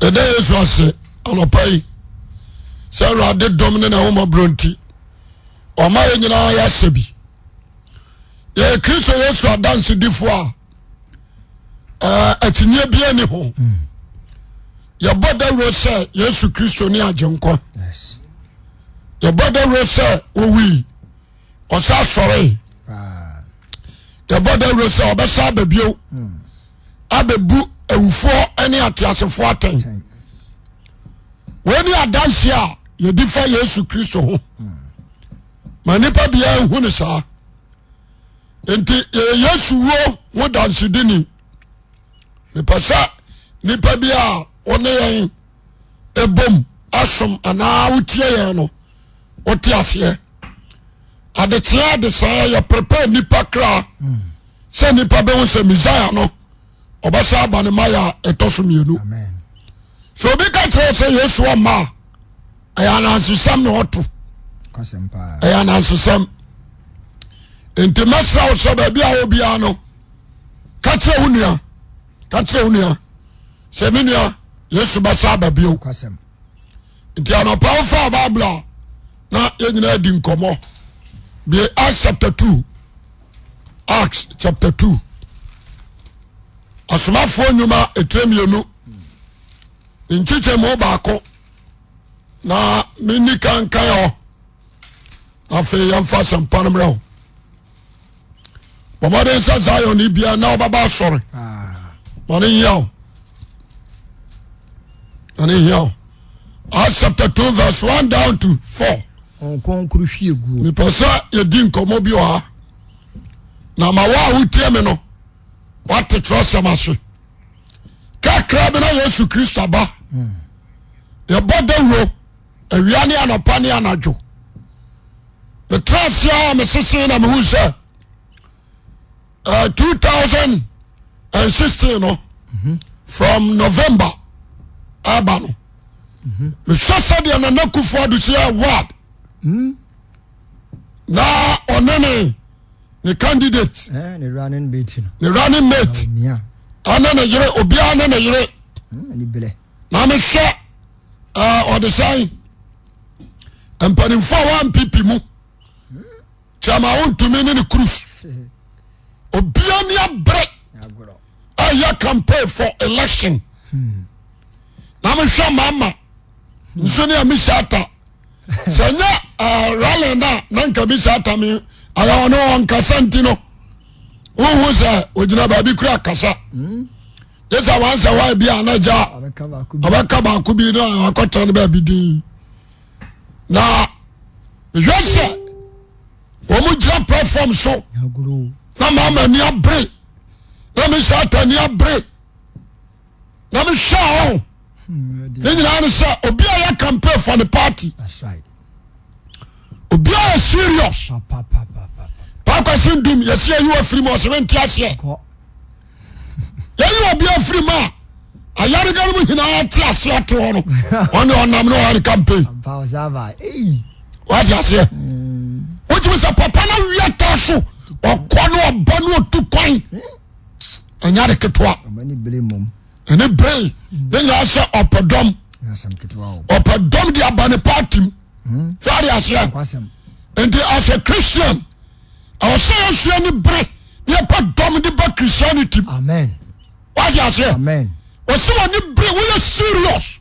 Yɛda Yesu ase anɔpa yi sɛ Awurade dɔm ne n'ahummɔborɔ nti ɔma yɛn nyinaa yɛasɛ bi. Yɛyɛ Kristo Yesu adansedifoɔ a akyinnyeɛ biara nni ho. Yɛbɔ dawuro sɛ Yesu Kristo ne Agyenkwa. Yɛbɔ dawuro sɛ owui ɔsa sɔre. Yɛbɔ dawuro sɛ ɔbɛsa aba bio. Abɛbu awufoɔ ne ateasefoɔ atɛn. Wei ne adanseɛ a yɛdi fa Yesu Kristo ho. Ma nnipa biara nhu ne saa. Nti yɛyɛ Yesu wuo ho dansedini. Mepɛ sɛ nnipa bi a wɔne yɛn ɛbom asom anaa wotie yɛn no wote aseɛ. Adekyeɛ adesaeɛ yɛ prepare nnipa kra. Sɛ nnipa bɛhu sɛ Messiah no ɔbɛsa aba ne mayɛ a ɛtɔ so mmienu. Sɛ obi ka kyerɛ sɛ Yesu ɔmma a ɛyɛ anansesɛm na ɔto. Ɛyɛ anansesɛm. Nti mɛsrɛ wo sɛ baabi a obiara no ka kyerɛ wo nua ka kyerɛ wo nua sɛ me nua Yesu bɛsa aba bio. Nti anɔpa wofa Bible a na yɛn nyinaa di nkɔmmɔ. Bie Acts chapter 2. Acts chapter 2 asomafoɔ nnwuma etire mmienu ne nkyekyɛmu baako na menni kankan hɔ afei yɛmfa asɛmpa no mmerɛ ho bɔmmɔden sɛ Zion ne bia na ɔbɛba asɔre ma ne hia o ma ne hia o Acts chapter 2 verse 1 down to 4 Honhom Kronkron hwie guo. Mepɛ sɛ yɛdi nkɔmmɔ bi wɔ ha na ma wo a wotie me no woate twerɛsɛm ase kakra bi na Yesu Kristo aba yɛbɔ dawuro awia ne anɔpa ne anadwo metra ase a mesese na mehu sɛ 2016 no from November aba no mehwɛ sɛdeɛ Nana Akufo Addo si yɛ ward na ɔne ne ne candidate eh, ne running mate ne running mate ɔne ne yere obiara ne ne yere hmm, na mehwɛ eh, ɔde sɛn mpanimfoɔ a wɔampipi mu kyɛma wontumi ne ne cruise obia ni abere ɛyɛ campaign for election na mehwɛ mama nso ne amisa ata sɛ nyɛ eh, rally no a na nka misa ata me ayɛ ɔno ɔnkasa nti no wohu sɛ ogyina baabi kura kasa gye sɛ wansɛ hɔ bi a na gya ɔbɛka baako bi na akɔtena no baabi din na mehwɛ sɛ wɔn gyina platform so na maama ani abere na me sata ani abere na mehwɛ ɔn ne nyinaa ne sɛ obi a yɛ campaign for the party obi a yɛ serious pakwasi ndum yɛsi ayi wɔ firi mu ɔsɛ mente aseɛ yɛyi obi afiri mu a ayarega no mu nyinaa te aseɛ te hɔ no ɔne ɔnam ne ɔyɛ ne campaign wate aseɛ wotumi sɛ papa no wia ta so ɔkɔ ne ɔba ne ɔtu kwan ɛnyɛ ade ketewa ɛne bere ne nyinaa sɛ ɔpɛ dɔm ɔpɛ dɔm de aba ne party mu sɛ ade aseɛ nti as a Christian ɛwɔ sɛ yɛsua ne bere ne yɛpɛ dɔm de ba Christianity mu wate aseɛ wɔsɛ wɔ ne bere woyɛ serious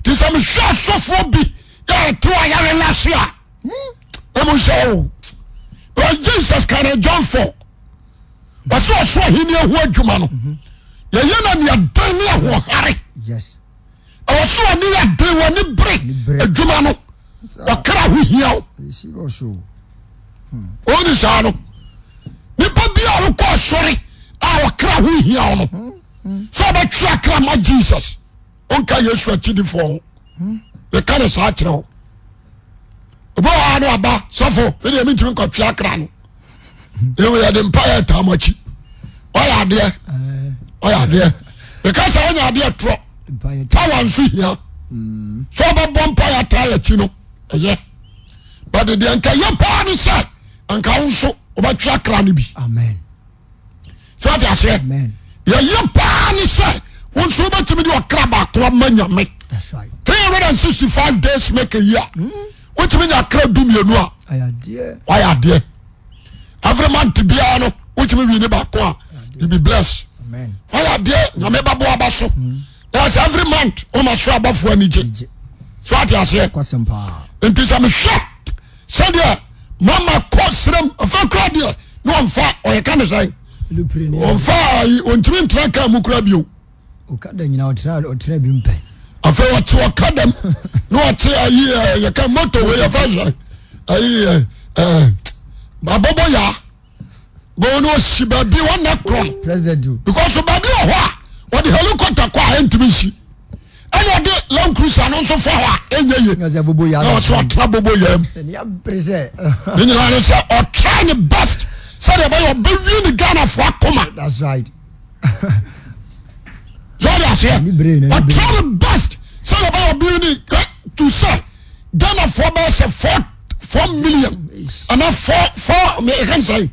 nti sɛ mehwɛ asɔfoɔ bi yɛ ɛto ayare no ase a na mo nhyɛ o because Jesus ka no John 4 wɔsɛ ɔso ahenni ho adwuma no yɛyɛ na nea den ne ahoɔhare ɛwɔ so ɔne yɛ den wɔ ne bere adwuma no ɔkra ho hia o ɔni saa no nipa bi a wokɔ asɔre a ɔkra ho hia o no sɛ ɔbɛtwe akra ma Jesus ɔnka Yesu akyidifoɔ ho meka ne saa kyerɛ wo obi wɔ ha no aba sɔfo me deɛ mentumi nkɔtwe akra no ewu yɛde mpa yɛ taa mo akyi ɔyɛ adeɛ ɔyɛ adeɛ meka sɛ ɔnyɛ adeɛ torɔ tawa nso hia sɛ ɔbɛbɔ mpa yɛ taa yɛ akyi no ɛyɛ but deɛ nka yɛ paa ne sɛ nka wo nso wobɛtwe akra no bi so ate aseɛ yɛyɛ paa ne sɛ wo nso wobɛtumi de ɔkra baako. baako ama Nyame. 365 days make a year. Wotumi nya akra 12 a, wayɛ adeɛ. Every month biara no wotumi wi ne baako a, you be blessed. Wayɛ adeɛ, Nyame bɛbɔ aba so. Na sɛ every month woma so abɔfoɔ ani gye. So ate aseɛ. Nti sɛ mehwɛ sɛdeɛ mama kɔ serem afei kora deɛ na ɔmfa ɔyɛ ka ne sɛn ɔmfa ayi ɔntumi ntra kaa mu kora bio. Ɔkada nyina ɔtra ɔtra bi mpɛ. Afei ɔte ɔkada mu na ɔte ayi ɛ yɛka moto wei yɛfa sɛ ayi ɛ ɛ abɔbɔ yaa bɔn no ɔsi baabi wɔn na korɔ President o. because baabi wɔ hɔ a ɔde helicopter kɔ a ɛntumi nsi ɛna ɔde land cruiser no nso fa hɔ a ɛnyɛ yie Na ɔsɛ bobo yaa. Na ɔsɛ ɔtra bobo yaa mu. Ɛni abere sɛ. Ne nyinaa ne sɛ ɔtry ne best sɛdeɛ ɛbɛyɛ ɔbɛwie ne Ghanafoɔ akoma. That's right. So ɔde aseɛ ɔtry ne best sɛdeɛ ɛbɛyɛ ɔbɛwie ne to sɛ Ghanafoɔ bɛyɛ sɛ 4 4 million ana 4 4 ɛka ne sɛ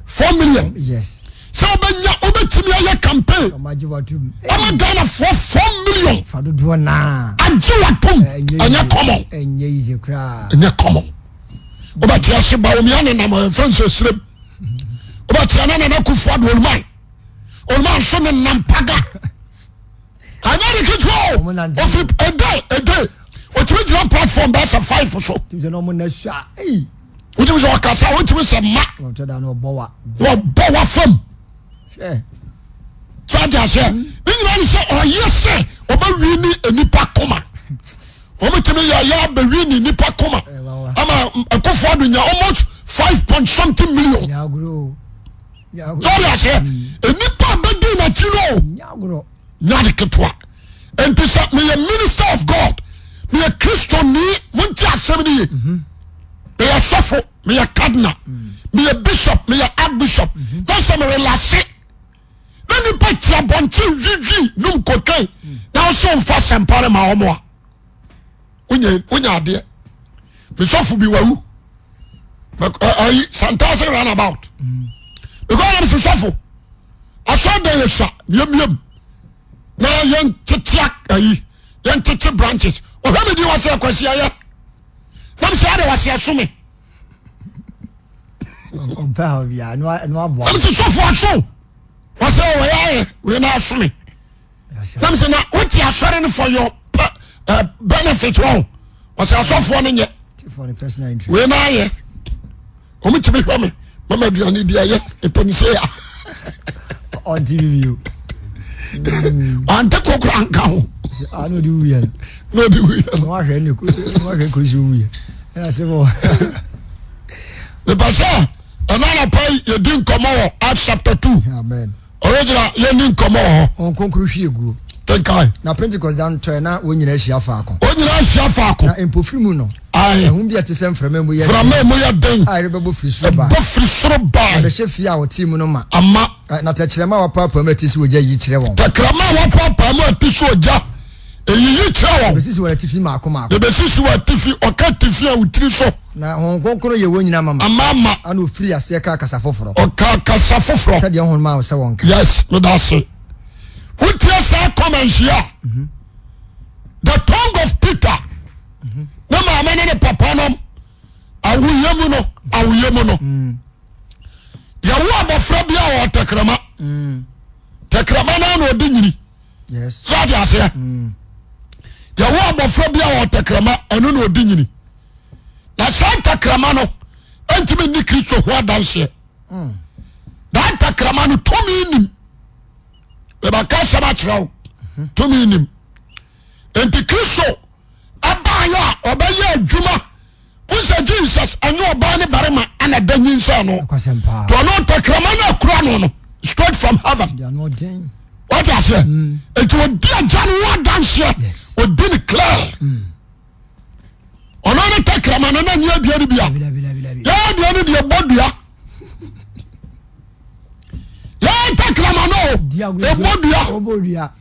4 million. Yes. Sɛ wobɛnya wobɛtumi ayɛ campaign Ɔmo agye watum. ama Ghanafoɔ 4 million Fa dodoɔ naa. Agye watom, ɛnyɛ common. Ɛnyɛ easy koraa. Ɛnyɛ common. Wobɛte ase Bawumia ne nam ɛmfa nsɛ serem wobɛte ana Nana Akufo Addo Oluman Oluman nso ne nam paga anyɛ ne ketewa o. Ɔmo nante. Ofiri ɛdɛ ɛdɛ otumi gyina platform bɛyɛ sɛ five so. Tumi sɛ na ɔmo na sua. Ei. Wotumi sɛ ɔkasa wotumi sɛ ma. Ɔtɔ da na ɔbɔ wa. Wɔbɔ wa fam. Hwɛ. So ate aseɛ ne nyinaa ne sɛ ɔyɛ sɛ ɔbɛwi ne nipa koma. Wɔn tumi yɛ yɛ abɛwi ne nipa koma ama Akufo Addo nya almost five point something million. Nyɛ agorɔ o. Nyɛ agorɔ. So ɔde aseɛ nipa abɛdi n'akyi no Nyɛ agorɔ. Nyade ketewa. Nti sɛ meyɛ minister of God, meyɛ Kristoni, monte asɛm no ye, meyɛ sɔfo, meyɛ cardinal, meyɛ bishop, meyɛ archbishop, na sɛ merelase na nipa ti abɔnten dwidwi nom cocaine na wosɛ mfa sɛmpa no ma wɔn a, wonya wonya adeɛ. Mesɔfo bi wawu ayi Santase roundabout because ɛnam sɛ sɔfo asɔre yɛ sua miammiam na yɛn tete ayi yɛn tete branches ɔhwɛ mi di wɔ sɛ ɛkwasi ayɛ nam sɛ ade wɔsi ɛso mi. Ɔmpɛ ha bi a ɛno aboa. Nam sɛ sɔfo aso wɔsɛ wɔyɛ ayɛ wei na aso mi nam sɛ na wote asɔre no for your benefit wɔn wɔsɛ asɔfoɔ no nyɛ wei na ayɛ wɔn tumi hwɛ mi mama aduane di ayɛ mpanyinse ya. Ɔnte bi bio. Ɔnte kokora nka ho. Ah, na ɔde wuyɛ no. Na ɔde wuyɛ no. Na wahwɛ ne wahwɛ kosi wuyɛ. Ɛna sɛ bɔ. Mepɛ sɛ ɛna anapa yi yɛdi nkɔmmɔ wɔ Acts chapter 2. Amen. Ɔregyina yɛni nkɔmmɔ wɔ hɔ. Wɔn kronkron hwie guo. Kenkan. Na Pentecost da no tɔɛ na wɔn nyinaa ahyia faako. Wɔn nyinaa ahyia faako. Na mpofiri mu no. Aye. Ahum bi a ɛte sɛ mframa mu yɛ den. Mframa mu yɛ den. A ɛrebɛbɔ firi soro bae. Ɛbɔ firi soro bae. Na ɛbɛhyɛ fie a wɔte mu no ma. Ama. Na tɛkyerɛma a wɔapaapaa mu a ɛte sɛ ogya yiyi kyerɛ wɔn. Tɛkrɛma a wɔapaapaa mu a ɛte sɛ ogya eyiyi kyerɛ wɔn. Ebesisi wɔn atifi mmaako mmaako. Ebesisi wɔn atifi, ɔka atifi a wotiri so. Na Honhom Kronkron yɛ wɔn nyinaa mama. Amaama. Ana ofiri aseɛ kaa kasa foforɔ. Ɔkaa kasa foforɔ. Sɛdeɛ Honhom maa sɛ wɔnka. Yes, meda ase. Wotie saa comments yi a, the tongue of Peter, ne maame ne ne papa nom awoyɛ mu no, awoyɛ mu no. Yɛwo abɔfra bi a ɔwɔ tɛkrɛma. Tɛkrɛma no na ɔde nyini. Yes. So ate aseɛ. Yɛwo abɔfra bi a ɔwɔ tɛkrɛma, ɛno na ɔde nyini. Na saa tɛkrɛma no ntumi nni Kristo ho adanseɛ. Daa tɛkrɛma no tumi nim. Bɛbɛka asɛm akyerɛ wo. Tumi nim. Nti Kristo ɛbaayɛ a ɔbɛyɛ adwuma. Wosɛ Jesus ɛnyɛ ɔbaa ne barima ɛna da nyinsɛn no. Ɛkwasɛm paa. To ɔno tɛkrɛma no akura no no straight from heaven. Deɛ ano ɔden. Wate aseɛ? Nti ɔdi agya no ho adanseɛ. Yes. Ɔdi ne clear. Ɔno ne tɛkrɛma no na nyɛ adeɛ no bi a. Dabi dabi dabi dabi. Yɛ adeɛ no deɛ bɔ dua. Yɛ tɛkrɛma no o. Di agorɔ. Ɛbɔ dua. Ɔbɔ dua.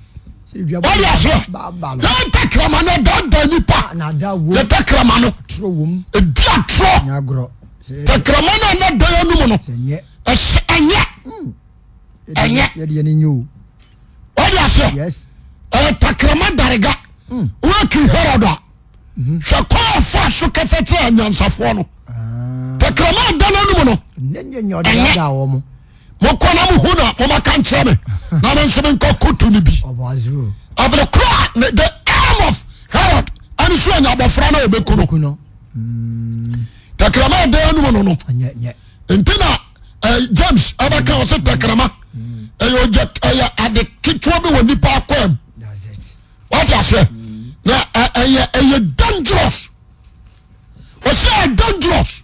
Sɛ dua Wate aseɛ? Ba ba no. Yɛ tɛkrɛma no ɛdaadaa nipa. Na ada wo. Yɛ tɛkrɛma no Toro wom. ɛdi atorɔ. Nyɛ agorɔ. Sɛ Tɛkrɛma no a na da yɛ anum no sɛ nyɛ. ɛsɛ ɛnyɛ. Ɛnyɛ. Yɛde yɛn nyɛ o. Wate aseɛ? Yes. Ɛyɛ tɛkrɛma darega. Hmm. Woyɛ King Herod a, mhm. hwɛ kwan a ɔfaa so kasa kyerɛ anyansafoɔ no. Ah. Tɛkrɛma a ɛda n'anom no, ɛnyɛ. Mokɔ na mohu na momaka nkyerɛ me na me nso menkɔ koto no bi. Abere koro a the aim of Herod ɛne so anya abɔfra no a ɔbɛku no. Hmm. Tɛkrɛma a ɛda anum no no. Nti na eh, James ɛbɛka ɔsɛ tɛkrɛma ɛyɛ ogya ɛyɛ ade ketewa bi wɔ nipa akwan mu. Wate aseɛ? Na ɛyɛ ɛyɛ dangerous. Ɔsɛ ɛyɛ dangerous.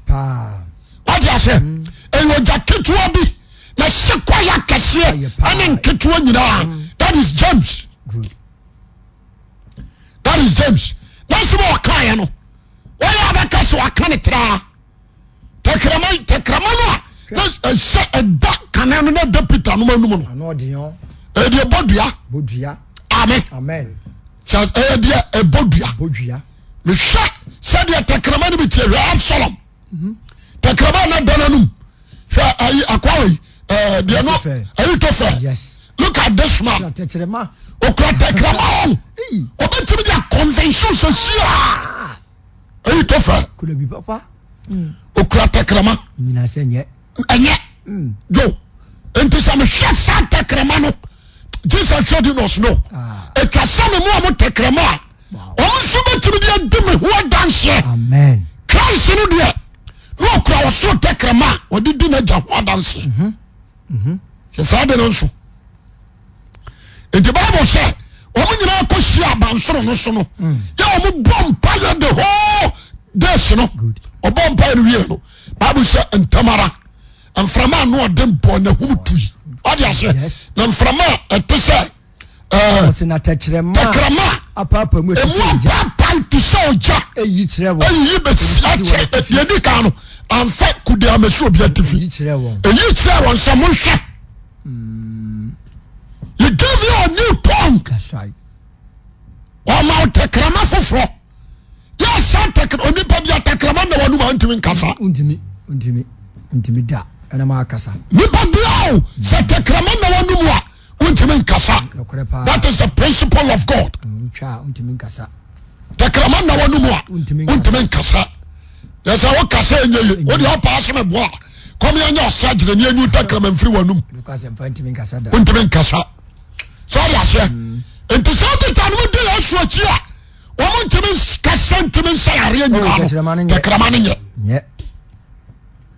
Wate aseɛ? Ɛyɛ ogya ketewa bi na hyɛ kwaeɛ akɛseɛ ɛne nketewa nyinaa. That is James. That is James. N'asɛm a ɔkaeɛ no, wɔyɛ abɛka sɛ waka ne traa. Tɛkrɛma tɛkrɛma no a na ɛhyɛ ɛda kane no na ɛda Peter no anum no. Ɛyɛ deɛ ɛbɔ dua. Amen. Sɛ ɛyɛ deɛ ɛbɔ dua. Mehwɛ sɛdeɛ tɛkrɛma no bi tie hwɛ Absalom. Mhm. Tɛkrɛma na ɛda n'anum. Hwɛ ayi akwa yi ɛɛ deɛ no ayi to fɛ. Look at this man. Okura tɛkrɛma o. Obetumi de a convention sɛ hyia. Eyi to fɛ. Okura tɛkrɛma. Ɛnyɛ. Hmm. Jo. Nti sɛ mehwɛ saa tɛkrɛma no Jesus hwɛ di nɔs no. Etwa sɛ me mu a mo tɛkrɛma a wɔn nso bɛtumi de adi me ho adanseɛ. Christ no deɛ na ɔkura ɔsoro tɛkrɛma a ɔde di n'agya ho adanseɛ. Mhm. Mhm. Sɛ saa de no nso. Nti Bible sɛ wɔn nyinaa kɔ hyia abansoro no so no mm. yɛ wɔn bɔ mpaeɛ the whole days no ɔbɔ mpaeɛ no wie no Bible sɛ ntɛmara mframa ano ɔden bɔ na hum tui ɔde aseɛ na mframa a ɛte sɛ tɛkrɛma emu apaapae te sɛ ogya eyi bɛsi akyerɛ deɛ di kan no anfa kude amesi obi atifi eyi kyerɛ wɔn sɛ monhwɛ. He gave you a new tongue. That's right. Ɔma wo tɛkrɛma foforɔ. Yɛ sa tɛkrɛ onipa bi atɛkrɛma na wɔnum a ntumi nkasa. Ntumi ntumi ntumi da ɛna ma akasa. Nipa bi a o sɛ tɛkrɛma na wɔnum a ntumi nkasa. That is the principle of God. Ntwa ntumi nkasa. Tɛkrɛma na wɔnum a ntumi nkasa. Yɛ sɛ wo kasa enye ye o deɛ ɔpa asem ɛboa kɔmi anya ɔsɛ agyina ni enyu tɛkrɛma nfiri wɔnum. Ntumi nkasa. Sɛ ɔde aseɛ. Nti sɛ ɔteta no mu di Yesu akyi a wɔn ntumi kasa ntumi nsa yareɛ nyinaa no tɛkrɛma no nyɛ.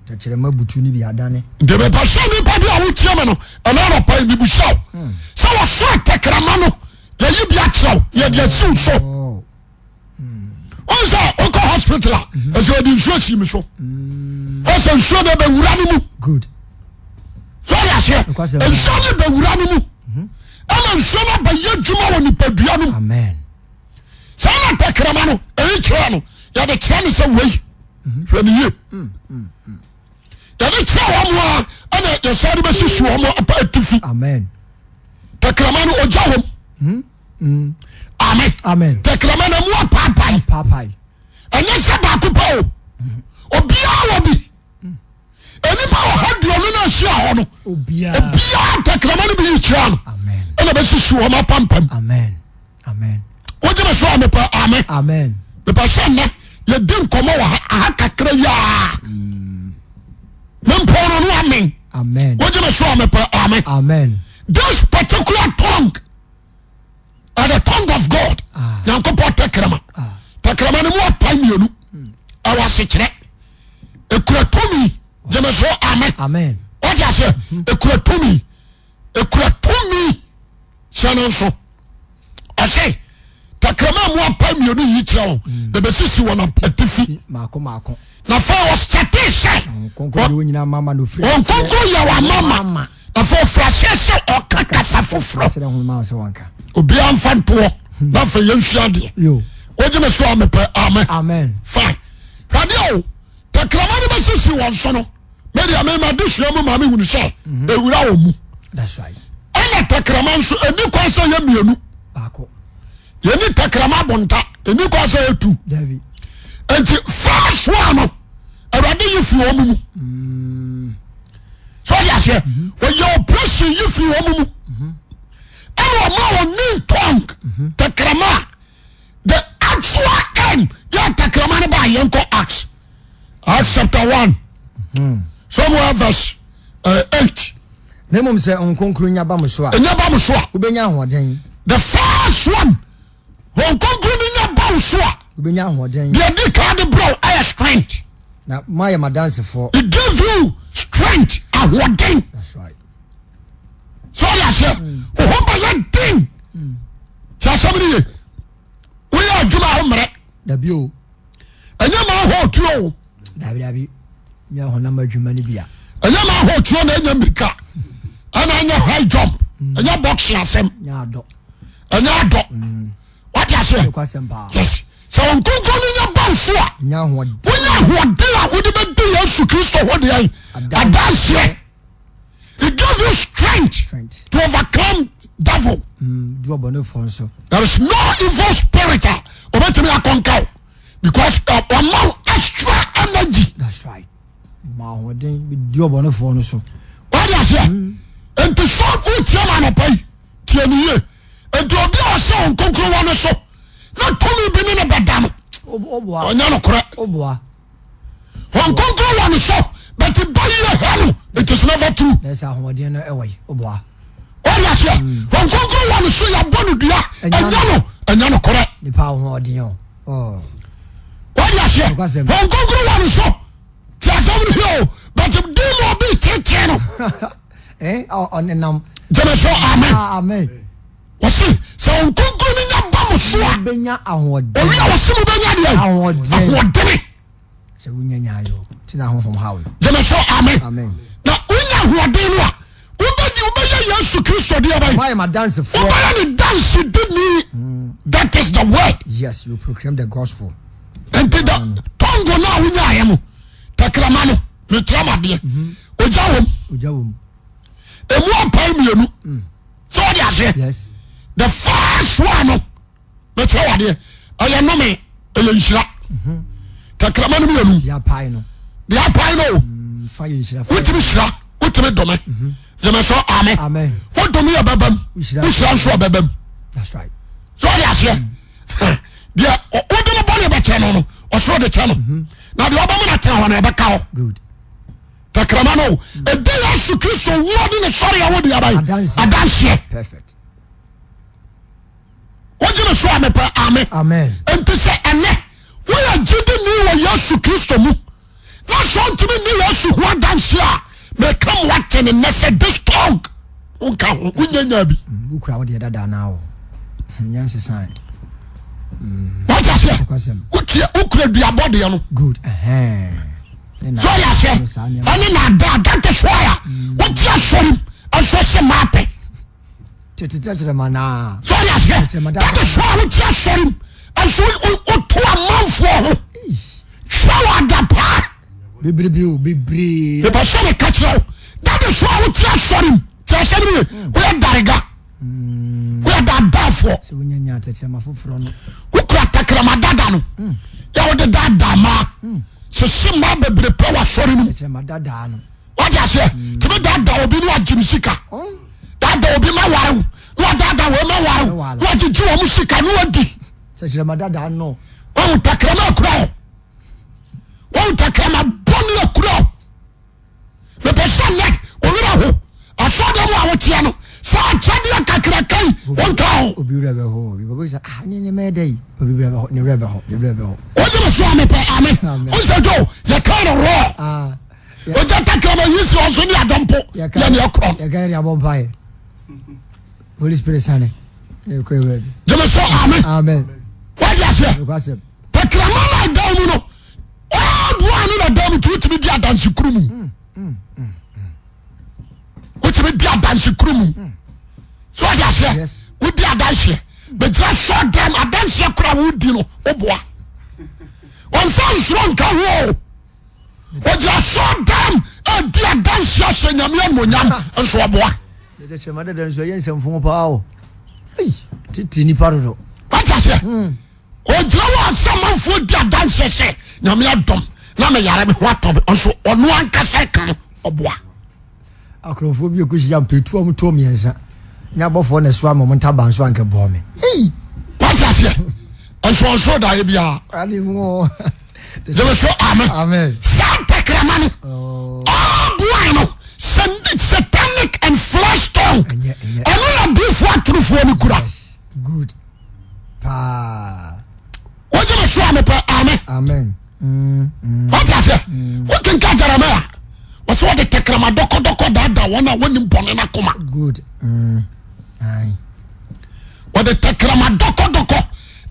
Tɛkyerɛma butu ne bi adane. Nti mepɛ sɛ nipa bi a wotie me no ɛna anɔpa yi mebusa wo hmm. sɛ wɔsoro tɛkrɛma no yɛyi bi akyerɛ wo yɛde asiw so. Oh. Wɔn sɛ wokɔ hospital a mhm. ɛsɛ wɔde nsuo si mi so mm. ɛsɛ nsuo no bɛwura no mu sɛ ɔde aseɛ nsuo no bɛwura no mu mhm. ɛna nsuo no abɛyɛ adwuma wɔ nipadua no mu saa na tɛkrɛma no ɛyi kyerɛ no yɛde kyerɛ no sɛ wei mhm. hwɛ ne yie mm, mm, yɛde kyerɛ wɔn a ɛna yɛsan de bɛsisi wɔn atifi tɛkrɛma no ogya wɔm. Amen. Tɛkrɛma na mu apaapae. Ɛnyɛ sɛ baako pɛ o. Obiara wɔ bi. Nnipa ɔha duonu na ahyia hɔ no. Obiara tɛkrɛma no bi yi kyerɛ no. Ɛna bɛsisi wɔn apampam. Wogye me so a mepɛ amen. Mepɛ sɛ nnɛ yɛdi nkɔmmɔ wɔ ha aha kakra yi a. Mempɔn no no amen. Wogye me so a mepɛ amen. This particular tongue are the tongue of God. Ah. Nyankopɔn tɛkrɛma. Ah. Tɛkrɛma no mu apae mmienu. Hmm. Ɛwɔ asekyerɛ. Ekura tumi. Gyeme so amen. Amen. Wọ́n ti aseɛ. Hmm. Ekura tumi. Ekura tumi. Hyɛ no nso. Ɔse tɛkrɛma mu apae mmienu yi kyerɛ wɔn. Hmm. Na bɛsisi wɔn atifi. Maako maako. Na afei ɔsatee sɛ Honhom Kronkron yɛ wɔn amama. Na afei ɔfiri aseɛ sɛ ɔka kasa foforɔ. Obiara nfa ntoɔ hmm. na afei yɛnsua adeɛ. Wogye me so a mepɛ amen. Fine. Hwadeɛ o tɛkrɛma no bɛsisi wɔn so no medeɛ mema de sua mu ma mehunu sɛ mhm. ɛwura wɔn mu. Ɛna tɛkrɛma nso ɛni kwan sɛ yɛ mmienu. Yɛni tɛkrɛma abonta ɛni kwan sɛ ɛtu nti first one no awurade yi firi wɔn mu mm. so ɔde aseɛ mm-hmm. ɔyɛ operation yi firi wɔn mu mm-hmm. Ɛna ɔma wɔn new tongue tɛkrɛma a the actual aim yɛ tɛkrɛma no ba yɛn kɔ Acts Acts chapter 1 somewhere verse 8. Na mmom sɛ Honhom Kronkron nya ba mo so a. Nya ba mo so a. Wobɛnya ahoɔden. The first one Honhom Kronkron no nya ba wo so a. Wobɛnya ahoɔden. Deɛ di kan de brɛ wo ɛyɛ strength. Na moayɛ m'adansefoɔ. It gives you strength ahoɔden. That's right. Sɛ ɔyɛ aseɛ wo ho bɛyɛ den. Sɛ asɛm no ye woyɛ adwuma a wommerɛ. Dabi o. Ɛnyɛ maa hɔ otuo o. Dabi dabi. Nyɛ honam adwuma no bi a. Ɛnyɛ maa hɔ otuo na ɛnyɛ mmirika ɛna ɛnyɛ high jump ɛnyɛ boxing asɛm. Nyɛ adɔ. Ɛnyɛ adɔ. Wate aseɛ? Yes. Sɛ wɔn nkonkron no nya ba wo so a, wonya ahoɔden a wode bɛdi Yesu Kristo ho deɛ adanseɛ. It gives you strength to overcome devil. There is no evil spirit a obetumi akɔnka wo because ɔma wo extra energy. That's right. Ma ahoɔden di ɔbɔnefoɔ no so. Wate aseɛ? Nti sɛ wotie ma anɔpa yi tie no yie. Nti obi a ɔhyɛ wɔn kronkron wɔ ne so na tumi bi ne ne bɛda no ɔnyɛ nokorɛ. Wɔn kronkron wɔ ne so but ba yie hɛ no it is never true. Wọ́n aseɛ wɔn kronkron wɔ ne so yɛabɔ no dua ɛnyɛ no ɛnyɛ nokorɛ. Wọ́n aseɛ wɔn kronkron wɔ ne so ti asɛm no hɛ o but demon bi tete no. Ɔnenam. Gyeme so amen. Amen. Wɔsi sɛ wɔn nkonkron no nya ba mo so a. Bɛnya ahoɔden. Owi a wɔsi mo bɛnya deɛ. Ahoɔden. Ahoɔdene. Sɛ wonya nyaayɔ ti na ahohom ha wo. Gyeme so amen. Amen. Na wonya ahoɔden no a wobɛdi wobɛyɛ Yesu Kristo deɛ bɛyɛ. Wayɛ ma dansefoɔ. Wobɛyɛ ne danse dini. That is the word. Yes, you proclaim the gospel. Nti da tongo no a wonyaayɛ no tɛkrɛma no mekyerɛ ma adeɛ. Ogya wom. Ogya wom. Emu apae mmienu. Sɛ wɔde aseɛ. Yes. The first one no mekyerɛ wɔ adeɛ ɛyɛ nome ɛyɛ nhyira. Tɛkrɛma no mmienu. Deɛ apae no. Deɛ apae no o. Fa yɛ nhyira. Wotumi hyira wotumi dome. Gyeme so amen. Amen. Wodome yɛ bɛbam. Wohyira nso ɔbɛbam. That's right. Sɛ wɔde aseɛ. Deɛ wode no bɔne bɛkyɛ no no ɔsoro de kyɛ no. Na deɛ ɔbɛma no atena hɔ no ɛbɛka hɔ. Good. Tɛkrɛma no ɛdi Yesu Kristo wuo ne ne sɔre a wode aba yi adanseɛ. Perfect. Wogye me so a mepɛ ame. Amen. Nti sɛ ɛnɛ woyɛ gyidi ni wɔ Yesu Kristo mu na sɛ ɔntumi nni Yesu ho adanseɛ a meka mo ate ne nnɛ sɛ this tongue wonka ho wonya nya bi. Wokura wo deɛ dada naa o. Nyɛ nsesan. Wate aseɛ? Wotie wokura duabɔ deɛ no. Good. So ɔyɛ aseɛ ɛne na ada that is why a wote asɔre mu ɛnso sɛ maapɛ. Tete tɛkyerɛma naa. So ɔyɛ aseɛ that is why wote asɔre mu ɛnso woto amanfoɔ ho hwɛ wɔ adapaa. Bebrebe o bebree. Mepɛ sɛ meka kyerɛ wo that is why wote asɔre mu te asɛm no ye woyɛ darega. Woyɛ daadaafoɔ. Sɛ wonya nya tɛkyerɛma foforɔ no. Wokura tɛkyerɛma dada no. Yɛ wode daadaa maa. Sese mmaa bebree pɛ wɔ asɔre no mu. Tɛkyerɛma dadaa no. Wate aseɛ? Tumi daadaa obi na wagye ne sika. Daadaa obi ma ware wo. Na wadaadaa wei ma ware wo. Na wagyegye wɔn sika na wadi. Tɛkyerɛma dadaa no. Wɔn tɛkyerɛma akura wo. Wɔn tɛkyerɛma bɔne akura wo. Mepɛ sɛ nnɛ wo werɛ ho asɔɔdan mu a woteɛ no saa akyɛdeɛ kakraka yi wonka ho. Obi werɛ bɛho obi bɛbɔ sɛ ah ne nneɛma yɛ dɛ yi obi werɛ bɛho ne werɛ bɛho ne werɛ bɛho. Wogye me so a mepɛ ame. Wonsɛ dwo yɛka no rɔ. Ogya takra ma yi si ɔnso ne adɔmpo yɛ ne ɛkorɔ. Yɛka ne de abɔ mpaeɛ. Holy Spirit sane. Yɛkɔ ewura bi. Gye me so ame. Amen. Wagye aseɛ. Takrama no a ɛda mu no Ɔboa no na dan mu nti wotumi di adanse kuru mu. Wotumi di adanse kuru mu. So wate aseɛ? Wodi adanseɛ. Bɛgyina sɔ dɛm adanseɛ kora wodi no woboa. Wɔnsa nsoro nka ho o. Wɔgyina sɔ dɛm adi adanseɛ ahyɛ nyame animonyam nso ɔboa. Tete nipa dodo. Wate aseɛ? Ɔgyina hɔ a sɛ amanfoɔ di adanseɛ sɛ nyame adɔm na meyare me ho atɔ me nso ɔno ankasa ka no ɔboa. Akorɔmfoɔ bi ɛkɔhyia mpɛtu a wɔtoɔ mmiɛnsa. Nyɛ abɔfoɔ na ɛsoa me wɔn ntaban so anka ɛbɔɔ me. Ei! Wate aseɛ? Nsonso daeɛ biara. Gyeme so amen. Amen. Saa tɛkrɛma no oh. ɔboae no satanic and flesh tongue. Ɛno na diifoɔ atorofoɔ no kura. Yes. Good. Paa. Wogyeme so amepɛ amen. Amen. Mm, mm. Wate aseɛ? Mm. Wokenka Jeremiah wɔsɛ wɔde tɛkrɛma dɔkɔdɔkɔ daadaa wɔn a wɔnim bɔne no akoma. Good. Mm. Aye. Wɔde tɛkrɛma dɔkɔdɔkɔ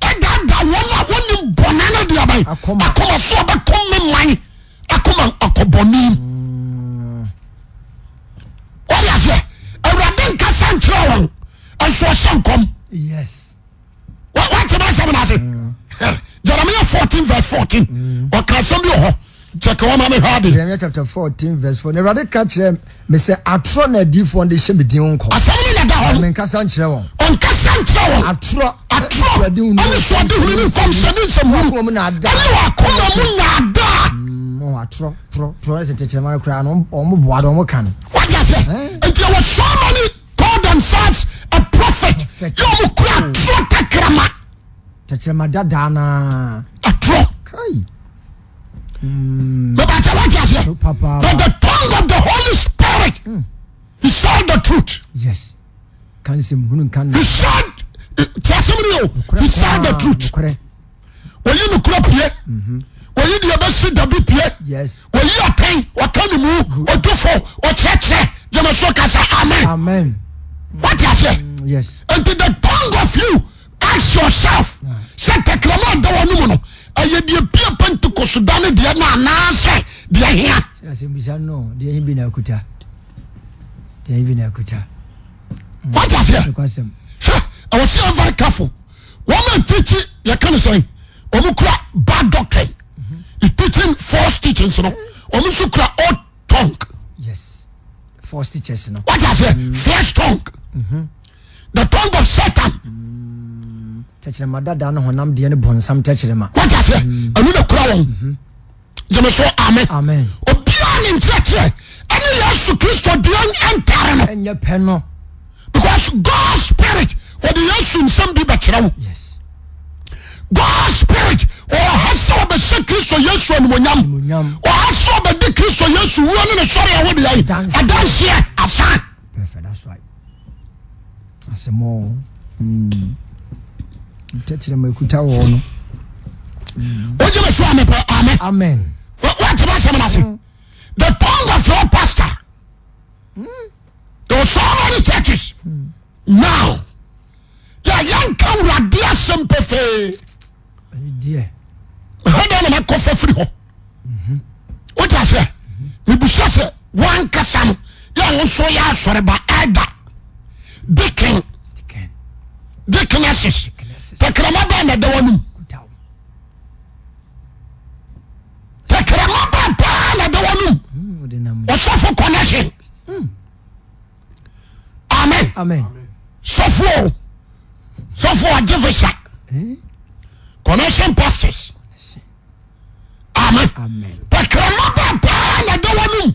ɛdaadaa wɔn a wɔnim bɔne no deɛ bɛn akoma so ɔbɛkɔ me man akoma akɔbɔne mu. Mm. Wɔde aseɛ awurade nkasa nkyerɛ wɔn nso ɔhyɛ nkɔm. Yes. Wate m'asɛm no ase? Mm. Jeremiah 14 verse 14. Mm. Ɔka asɛm bi wɔ hɔ. Kyɛkɛ wɔn ma me hwɛ ade. Jeremiah chapter 14 verse 4. Awurade ka kyerɛ me sɛ atorɔ na adiyifoɔ de hyɛ me din ho nkɔm. Asɛm no na ɛda hɔ no. Na menkasa nkyerɛ wɔn. Ɔnkasa nkyerɛ wɔn. Atorɔ. Atorɔ ɛne soɔdehunu ne nkɔmhyɛ ne nsɛmhunu. Wɔn akoma mu naadaa. Ɛne wɔn akoma mu naadaa. Mm, atorɔ, torɔ, torɔ ɛsɛ tɛkyerɛma no koraa no wɔn boa do wɔn ka no. Wate aseɛ? Nti ɛwɔ so many call themselves a prophet. Yɛ wɔn kura atorɔ tɛkyerɛma. Tɛkyerɛma dadaa naa. Atorɔ. Kai. Bàbá wate aseɛ? But the tongue of the Holy Spirit, mm. he said the truth. Yes. He said, tí a sẹ́mi ni o, he said the truth. Oyi nukura pie. Oyi deɛ bɛsi dabi pie. Oyi atɛn, ɔka ne mu, otu fo, ɔkyerɛkyerɛ, gyama kasa, amen. Amen. Wate aseɛ? Mm, yes. Nti the tongue of you ask yourself sɛ tɛkrɛma ɔda wɔn mu no ɛyɛ deɛ pie Pentecost da ne deɛ no anaasɛ deɛ hia. Sɛ asɛmbisa no deɛ hin bi na akuta. Deɛ hin bi na akuta. Wate aseɛ? Hwɛ ɛwɔ sɛ yɛ very careful. Wɔn a teach yɛka ne sɛn wɔn kura bad doctrine mm-hmm. teaching false teachings no wɔn nso kura old tongue. Yes. False teachers no. Wate aseɛ? Mm. Flesh tongue. Mm-hmm. The tongue of Satan. Mm. Tɛkyerɛma dada no honam deɛ ne bɔnsam tɛkyerɛma. Wate aseɛ? Mm. Ɛno na kura wɔn. Mm-hmm. Gyeme so amen. Amen. Obiara ne nkyerɛkyerɛ ɛne Yesu Kristo deɛ ɛntare no. Ɛnyɛ pɛ no. Because God spirit wɔde Yesu nsɛm bi bɛkyerɛ wo. Yes. God spirit ɔha sɛ ɔbɛhyɛ Kristo Yesu animonyam. Ɔha sɛ ɔbɛdi Kristo Yesu wuo ne ne sɔre a wɔde ayi adanseɛ afa. Perfect, that's right. Asɛmɔ. Mm. Tɛkyerɛma ekuta wɔ no. Wogye me so amepɛ amen. Amen. Wate m'asɛm no ase. Mm. The tongue of your pastor. Mm. There were so many churches. Mm. Now, yɛ yɛnka wurade asɛm pefee. Ɛhɔ dɛn na makɔfa firi hɔ. Mhm. Wote aseɛ? Mebusa sɛ wankasa no yɛ wo nso yɛ asɔre ba elder deacon deaconesses tɛkrɛma bɛn na ɛda w'anum tɛkrɛma bɛn paa na ɛda w'anum hmm, ɔsɔfo connection. Hmm. Amen. Amen. Sɔfo sɔfo agye visa. Eh? Connection pastors. Amen. Amen. Tɛkrɛma bɛ paa na ɛda w'anum.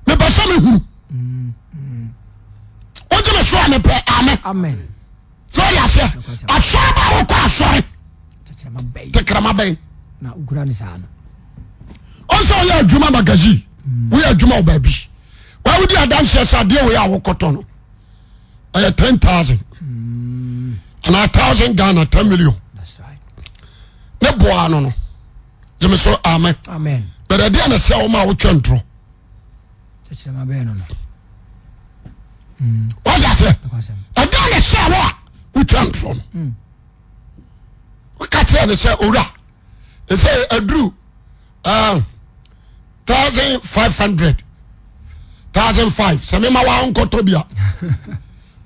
Mepɛ sɛ mehunu. Wogye me so a mepɛ amen. Amen. Sɛ ɔyɛ aseɛ. Asɔre ba wokɔ asɔre. Tɛkrɛma bɛn. Na wokura ne saa no. Ɔnsɛ ɔyɛ adwuma magazine. Woyɛ adwuma wɔ baabi. Wawodi adanseɛ sɛ adeɛ wei a wokɔtɔ no ɛyɛ 10000 anaa 1000 Ghana 10 million. Ne boa no no. Gyeme so amen. Amen. But ɛdeɛ na sɛ wɔn a wotwa ntorɔ. Tɛkyerɛma bɛn no no. Wọ́n ase ɛdeɛ na sɛ wɔ a wotwa ntorɔ no. Woka kyerɛ ne sɛ owura ɛsɛ aduru 1500 1500 sɛ mema wa nkɔtɔ bi a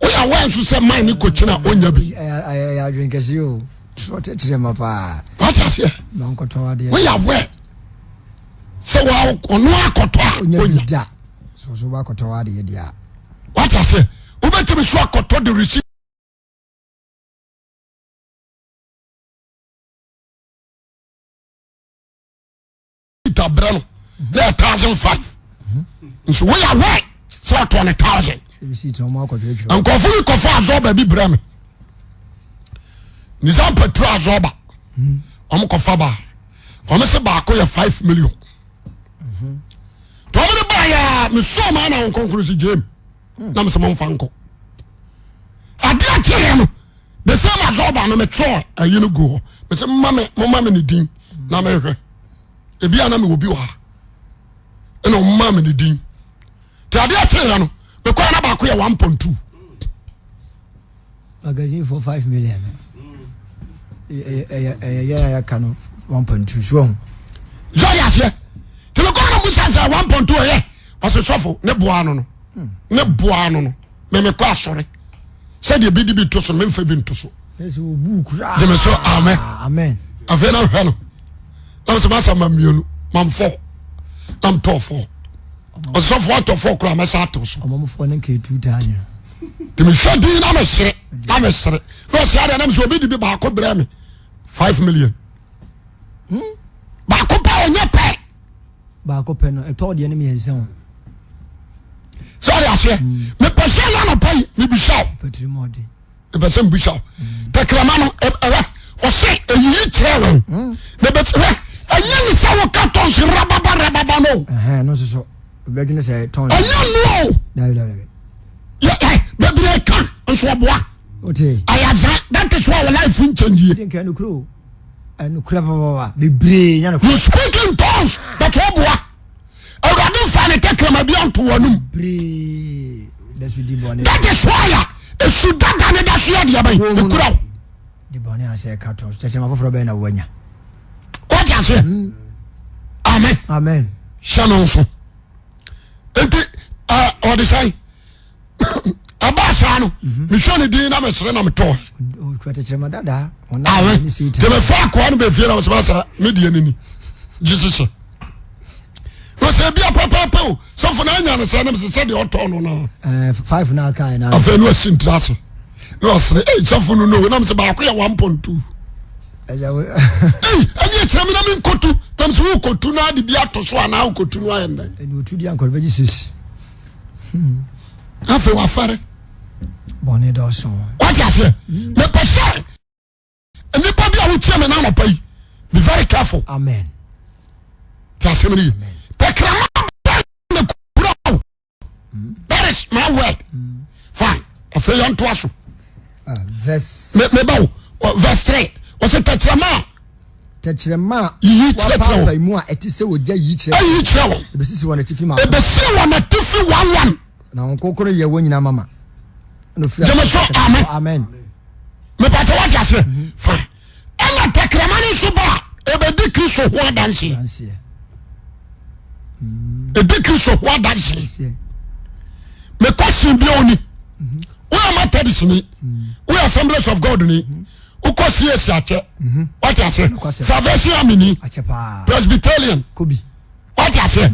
woyɛ awɛ nso sɛ man ne kɔkyina ɔnya bi. Ɛyɛ adwene kɛse o. Tɛkyerɛma paa. Wọ́n ase woyɛ awɛ sɛ ɔno akɔtɔ a ɔnya. Da. So so wakɔtɔ adeɛ deɛ a. Wọ́n ase wobɛtumi so akɔtɔ de receipt. Abrɛ no na yɛ 1500 nso woyɛ awɛ sɛ ɔtɔ ne 1000. Nkurɔfo bi kɔfa azɔba bi brɛ me. Nizam petrol azɔba. Wɔn kɔfa ba. Wɔn sɛ baako yɛ 5 million. Tɔm de ba yɛ a mesɔɔ maa na wɔn kɔnkɔn si gyem. Na mesɛ mo nfa nkɔ. Adeɛ kyeeɛ no the same azɔba no metwerɛ ayi no gu hɔ. Mesɛ mma me mo ma me ne din na mehwɛ. Ebi a na mewɔ bi wɔ ha. Ɛna wɔn maa me ne din. Te adeɛ kyeeɛ no mekɔɛ na baako yɛ 1.2. Magazine for 5 million. Ɛyɛ ɛyɛ yɛn a yɛaka no 1.2 so ɔho. Sɛ ɔde aseɛ te mekɔɛ na musa sɛ 1.2 ɛyɛ ɔsɛ sɔfo ne boa no no ne boa no no mɛmɛkɔ asɔre sɛdeɛ bi de bi to so no memfa bi nto so. Gyeme so amen. Afei na hwɛ no na sɛ masa ma mmienu ma mfɔ na mtɔɔ fɔ ɔsɔfo atɔ fɔ koraa mɛsa ato so. Nti mehwɛ din na mesere na mesere na ɔsɛ adeɛ nam sɛ obi de bi baako brɛ me 5 million baako pɛ ɔnyɛ pɛ. Baako pɛ no ɛtɔ deɛ no mmiɛnsa o. Sɛ ɔde aseɛ mepɛ sɛ na anɔpa yi mebisa o. Mepɛ sɛ mbisa o. Tɛkrɛma no ɛwɛ ɔsɛ eyiyi kyerɛ wɔn. Mepɛ sɛ hwɛ ɛnyɛ ne sɛ woka tɔns rababa rababa no. Ɛhɛn no nso so bɛdwene sɛ tɔns. Ɛnyɛ no o. Dabi dabi. Yɛ ɛ bebree ka nso ɔboa. Wote. Ayaza that is why our life nkyɛn yie. Ɛdi nka ɛnukuro o. Ɛnukura papapapa bebree nya nukura. You speak in tongues but ɔboa. Awurade nfa ne tɛkrɛma bi anto wɔn anum. Bebree da so di bɔne. That is why a esu dada ne da so yɛ deɛ bɛn ekura o. Di bɔne asɛ ɛka tɔn so tɛkrɛma foforɔ bɛn na wɔanya. Wɔte aseɛ. Amen. Amen. Hyɛ no nso. Nti ɔde sɛn ɛbaa saa no mehwɛ ne din na mesere na metɔɔ. Amen. Nti mefa akoa no bɛfie na mesɛ sɛ medeɛ no ni gye hyehyɛ. Wɔsɛ bi a pɛpɛpɛ o sɔfo na anya no sɛ ne mesɛ sɛdeɛ ɔtɔɔ no no. Five na aka na. Afei no asi ntira ase na ɔsere ei sɔfo no no nam sɛ baako yɛ 1.2. Ei ɛne ɛkyerɛ me na menkɔtu nam sɛ wokɔtu no ade bi ato so anaa wokɔtu no ayɛ nnɛn. Ɛne ɔtu di ankɔre bɛgye sisi. Afei wafɛre. Bɔne dɔɔso. Wate aseɛ mepɛ sɛ nnipa bi a wotie me na anɔpa yi be very careful. Amen. Te asɛm no yi. Tɛkrɛma bɛn na kura o. That is my word. Fine. Afei yɛn to aso. Verse. Meba o verse 3. Wɔsɛ tɛkrɛma a. Tɛkyerɛma a Yiyi kyerɛkyerɛ wɔn. wɔapaapae mu a ɛte sɛ ogya yiyi kyerɛ Ayi kyerɛ wɔn. Ebesisi wɔn atifi mmaako. Ebesi wɔn atifi one one. Na wɔn kronkron yɛ wɔn nyinaa mama. Ɛna ofiri Gyeme so, ase amen. Amen. Mepatɛ wate aseɛ. Fine. Ɛna tɛkrɛma no nso ba a ebedi Kristo ho adanseɛ. Adanseɛ. Edi Kristo ho adanseɛ. Adanseɛ. Mekɔ sin bi oni. Woyɛ Methodist ni. Woyɛ Assemblies of God ni. Wokɔ CAC akyɛ. Wate aseɛ. Salvation Army ni. Akyɛ paa. Presbyterian. Kobi. Wate aseɛ.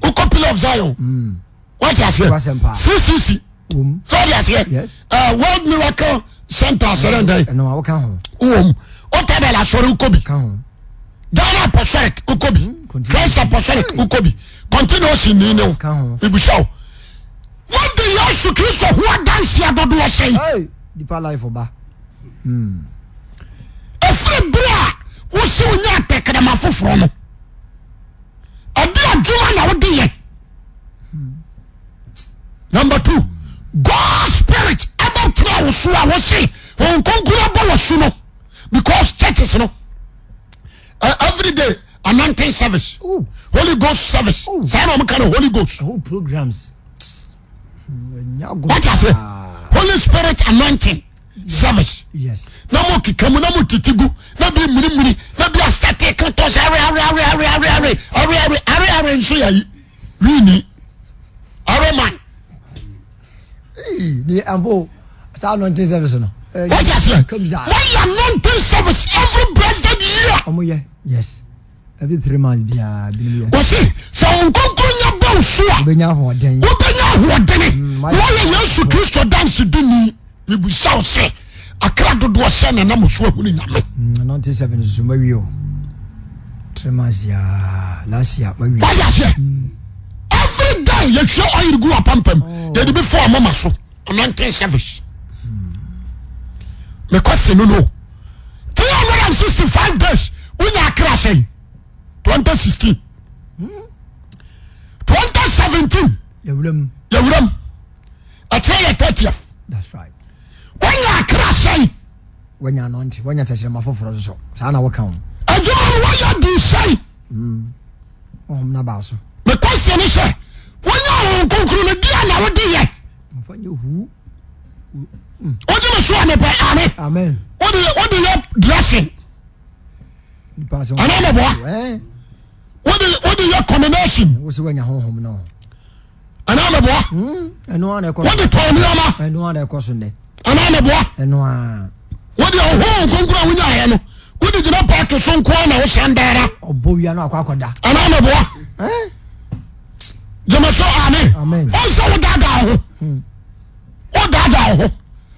Wokɔ Pillar of Zion. Wate aseɛ. Wasɛm paa. CCC. Wom. So wate aseɛ. Yes. World Miracle Center asɔre ndɛn. Ɛno a woka ho. Wom. Otabel asɔre wokɔ bi. Ka ho. Ghana Apostolic wokɔ bi. Continue. Christ Apostolic wokɔ bi. Continuation ni ne wo. Ka ho. Mebisa wo. Wode Yesu Kristo ho adanseɛ dodoɔ sɛn? Hey, deeper life ɔba. Ɛfiri berɛ a wose wonya atɛkrɛma foforɔ no, ɛde adwuma na wode yɛ. Number two, God spirit ɛbɛtena wo so a wose Honhom Kronkron abɔ wɔ so no because churches no every day anointing service, Ooh. Holy Ghost service. Ooh. Saa na wɔn ka no Holy Ghost. Ɛho programs. Ɛnya agorɔ What I say? paa. Holy Spirit anointing service. Yes. Na mo keka mu na mo titi gu na bi munimuni na bi asate ka tɔ sɛ awe awe awe awe awe awe awe awe awe awe nso yɛ yi wini awe man. Ee, ni ampo saa anointing service no. What I say? Wɔyɛ anointing service every blessed year. Ɔmo yɛ yes every 3 months biara binom yɛ. Wɔsi sɛ wɔn nkonkron nya bɔ so a. Wobɛnya ahoɔden. Wobɛnya ahoɔdene. Wɔyɛ Yesu Kristo dansi di ni. Mibisa wo sɛ akra dodoɔ sɛ na nam so ahunu Nyame. Anointing service nso ma wie o. 3 months yaa last year ma wie. Wɔyɛ aseɛ. Every. Every day yɛhwie oil gu apampam oh. Yɛde bi fɔ ɔmoma so anointing service. Mekɔ se no no 365 days wonya akra sɛn 2016 2017 yɛwuram ɛkyerɛ yɛ 30th wonya akra sɛn wanya anointing wanya tɛkyerɛma foforɔ nso saa na woka ho adwuma no woyɛ di sɛn Honhom no aba so. Me question ne sɛ, wonya Honhom Kronkron no deɛ na wode yɛ? Mfa nyɛ huu. Wogye me so a mepɛ ame. Amen. Wode wode yɛ dressing. Anaa mɛboa. Wode wode yɛ combination. Wosi wanya honhom no. Anaa mɛboa. Ɛno ara na ɛkɔ so. Wode tɔn nneɛma. Ɛno ara na ɛkɔ so nnɛ. Anaa mɛboa. Ɛno ara. Wode ɔhonhom kronkron a wonyaeɛ no wode gyina paake so nko ara na wosan daara. Ɔbɔ wia no akɔ akɔda. Anaa mɛboa. Gyeme so amen. Ɔnsɛ wodaadaa wo ho. Hmm. Wodaadaa wo ho.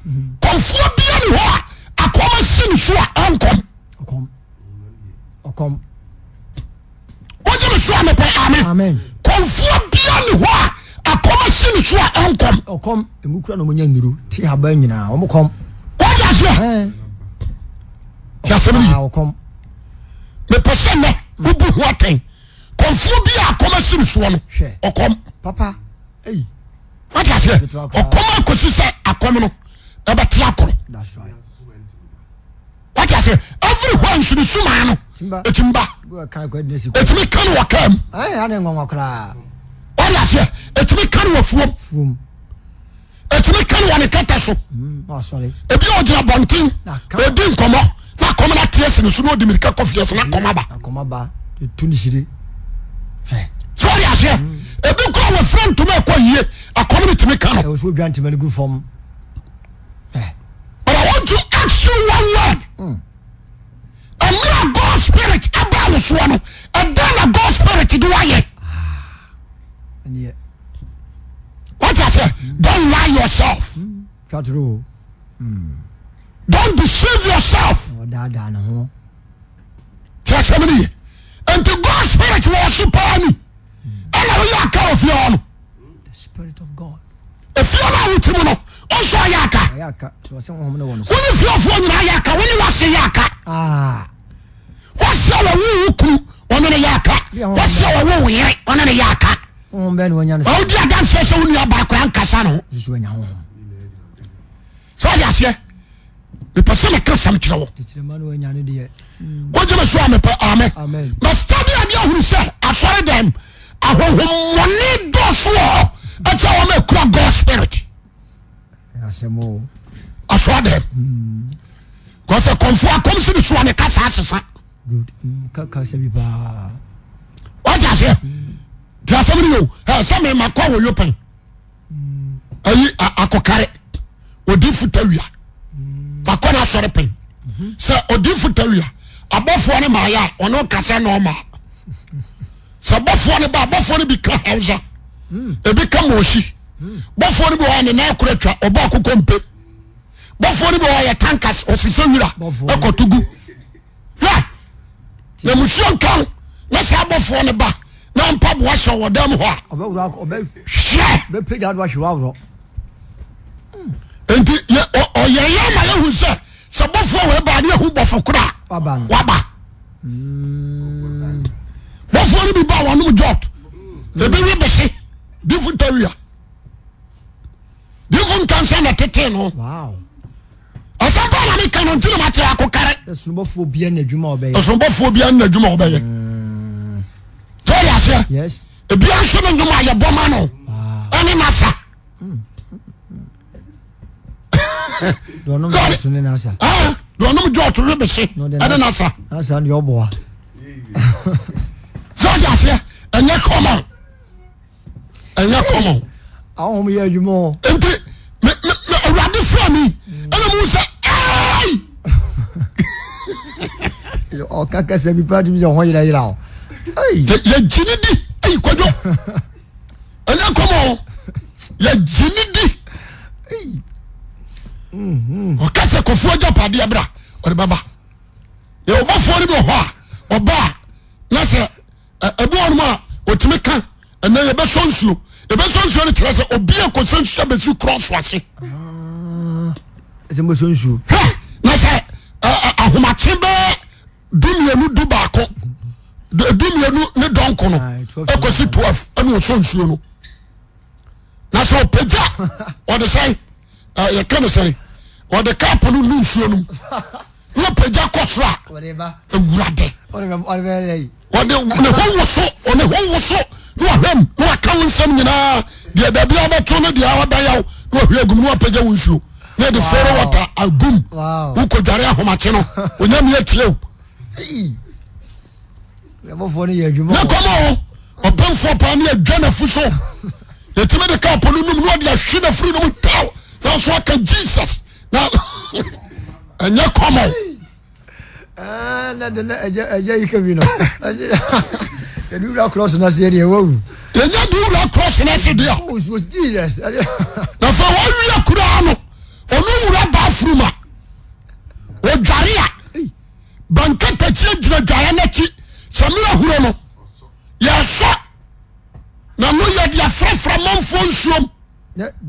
Hmm. Kɔnfoɔ bia ne hɔ a akɔm asi ne so a ɔnkɔm. Ɔkɔm. Ɔkɔm. Wogye me so a mepɛ amen. Kɔnfoɔ bia ne hɔ a akɔm asi ne so a ɔnkɔm. Ɔkɔm. Emu kura na wɔn nya nnuru ti haba nyinaa wɔn kɔm. Wọ́n di aseɛ. Ti asɛm ni. Ɔkɔm. Mepɛ sɛ nnɛ wobu ho atɛn. Kɔnfoɔ bi a akɔm asi ne soɔ no ɔkɔm. Papa. Eyi. Wọ́n di aseɛ. Ɔkɔm akɔsi sɛ akɔm no ɛbɛte akoro. That's right. Wate aseɛ? Everywhere nso ne sumaa no ɛtumi ba. Ɛtumi ka no wɔ kaa mu. Wate aseɛ? Ɛtumi ka no wɔ fuom. Ɛtumi ka no wɔ ne kɛtɛ so. Hmm, Ebi a ɔgyina bɔnten ɔdi nkɔmɔ na akɔm no ate asi ne so na ɔdi mirika kɔ fie so na akɔm aba. So wate aseɛ? Hmm. Ebi kura wɔ fira ntoma ɛkɔ yie akɔm no tumi ka no. But I want to ask you one word. Mmerɛ a God spirit aba wo soɔ no, ɛdɛn na God spirit de wayɛ? What I say? Don't lie yourself. Don't deceive yourself. Tí a sẹ́mi nìyẹ. Nti God spirit wɔ so paa ni. Ɛna woyɛ aka wɔ fie hɔ no. Efie no a wote mu no, ɔnso ɔyɛ aka. Wone fiefoɔ nyinaa yɛ aka, wone wase yɛ aka. Ah. Wase a wɔwo wo kunu, ɔne no yɛ aka. Wase a wɔwo wo yere, ɔne no yɛ aka. Ɔwodi adanseɛ sɛ wo nua baa koraa nkasa ne ho. Sɛ ɔde aseɛ. mepɛ sɛ meka asɛm kyerɛ wo wogye me so a mepɛ amen mastade adeɛ ahunu sɛ asɔre dɛm ahohommɔne dɔɔso wɔ hɔ ɛkyɛ wɔn akura God spirit asɔre dɛm kɔsɛ kɔnfo akɔm si ne so a ne kasa asesa wagye aseɛ nti asɛm no yɛ o sɛ mema kɔ wɔ yopɛn ayi akɔkare odifo tawia wakɔ no asɔre pɛn sɛ odifo tawia abɔfoɔ no maayɛ a ɔno kasa na ɔma sɛ bɔfoɔ no ba bɔfoɔ no bi ka hausa ebi ka mɔsi bɔfoɔ no bi wɔ ne nan akora atwa ɔbɔ akokɔ mpe bɔfoɔ no bi wɔ yɛ tankas ɔsesɛ wira ɛkɔto gu hwɛ na musuo nka wo na saa abɔfoɔ no ba na mpaboa hyɛ wɔ dɛm hɔ a hwɛ nti ɔyɛyɛ ma yɛhu sɛ sɛ bɔfoɔ wɔ ba ne yɛhu bɔfo koro a waba bɔfoɔ no bi ba wɔnom jɔt ebi we bese difo ntawia difo nkansa na tete no Asɛm paa na meka no nti na mate akokare. Ɛsonobɔfoɔ bia na adwuma ɔbɛyɛ. Ɛsonobɔfoɔ bia na adwuma ɔbɛyɛ. Sɛ ɔde aseɛ. Yes. Ebia nso ne nnwom a yɛbɔ ma no ɛne nasa. Deɛ ɔnom jɔɔto ne nasa. Deɛ ɔnom jɔɔto we bese ɛne nasa. Nasa deɛ ɔboa. Sɛ ɔde aseɛ ɛnyɛ common. Ɛnyɛ common. Ahom yɛ adwuma o. Nti me me me awurade fira mi ɛna mu sɛ ɛɛi. Ɔka kasa bi paa tumi sɛ ɔho yerɛ yerɛ o. Yɛ gyi ne di ɛyi kwadwo ɛnyɛ common o yɛ gyi ne di. Ɔka sɛ kɔfoɔ agyapadeɛ bra ɔde bɛba. Yɛ ɔbɔfoɔ no bi wɔ hɔ a ɔba a na sɛ ɛbi wɔ nom a ɔtumi ka ɛnɛ yɛbɛsɔ nsuo. Yɛbɛsɔ nsuo no kyerɛ sɛ obi a kɔsɛ nsuo abɛsi krɔs ase. Ɛsɛ mbɛsɔ nsuo. Hwɛ na sɛ ahomakye bɛɛ dumienu dubaako dumienu ne dɔnko no ɛkɔsi 12 ɛna ɔsɔ nsuo no na sɛ ɔpagya ɔde sɛn yɛka ne sɛn ɔde kaapo no nu nsuo no mu na ɔpagya kɔ soro a awurade ɔde ne ho woso ɔne ho woso na wahwɛ mu na waka wo nsɛm nyinaa deɛ dabi abɛto ne deɛ abɛyaw na wahwɛ agum na wapagya wo nsuo na ɛde foro wɔta agum wokɔdware ahomakye no onyame atie o ne kɔma o ɔpemfoɔ paa ne adwa n'afu so yɛtumi de kaapo no num na ɔde ahwe n'afuru no mu taw nanso aka Jesus na ɛnyɛ kɔma o na de na ɛgya ɛgya yi kabi no yɛde wura cross na se deɛ wawu yɛnya de wura cross na se deɛ oh, Jesus na sɛ wɔawie koraa no ɔno wura bathroom a ɔdware a bankatakyie gyina dwaeɛ no akyi sɛ mmerɛ huro no yɛsɔ na no yɛde afrafra manfoɔ nsuom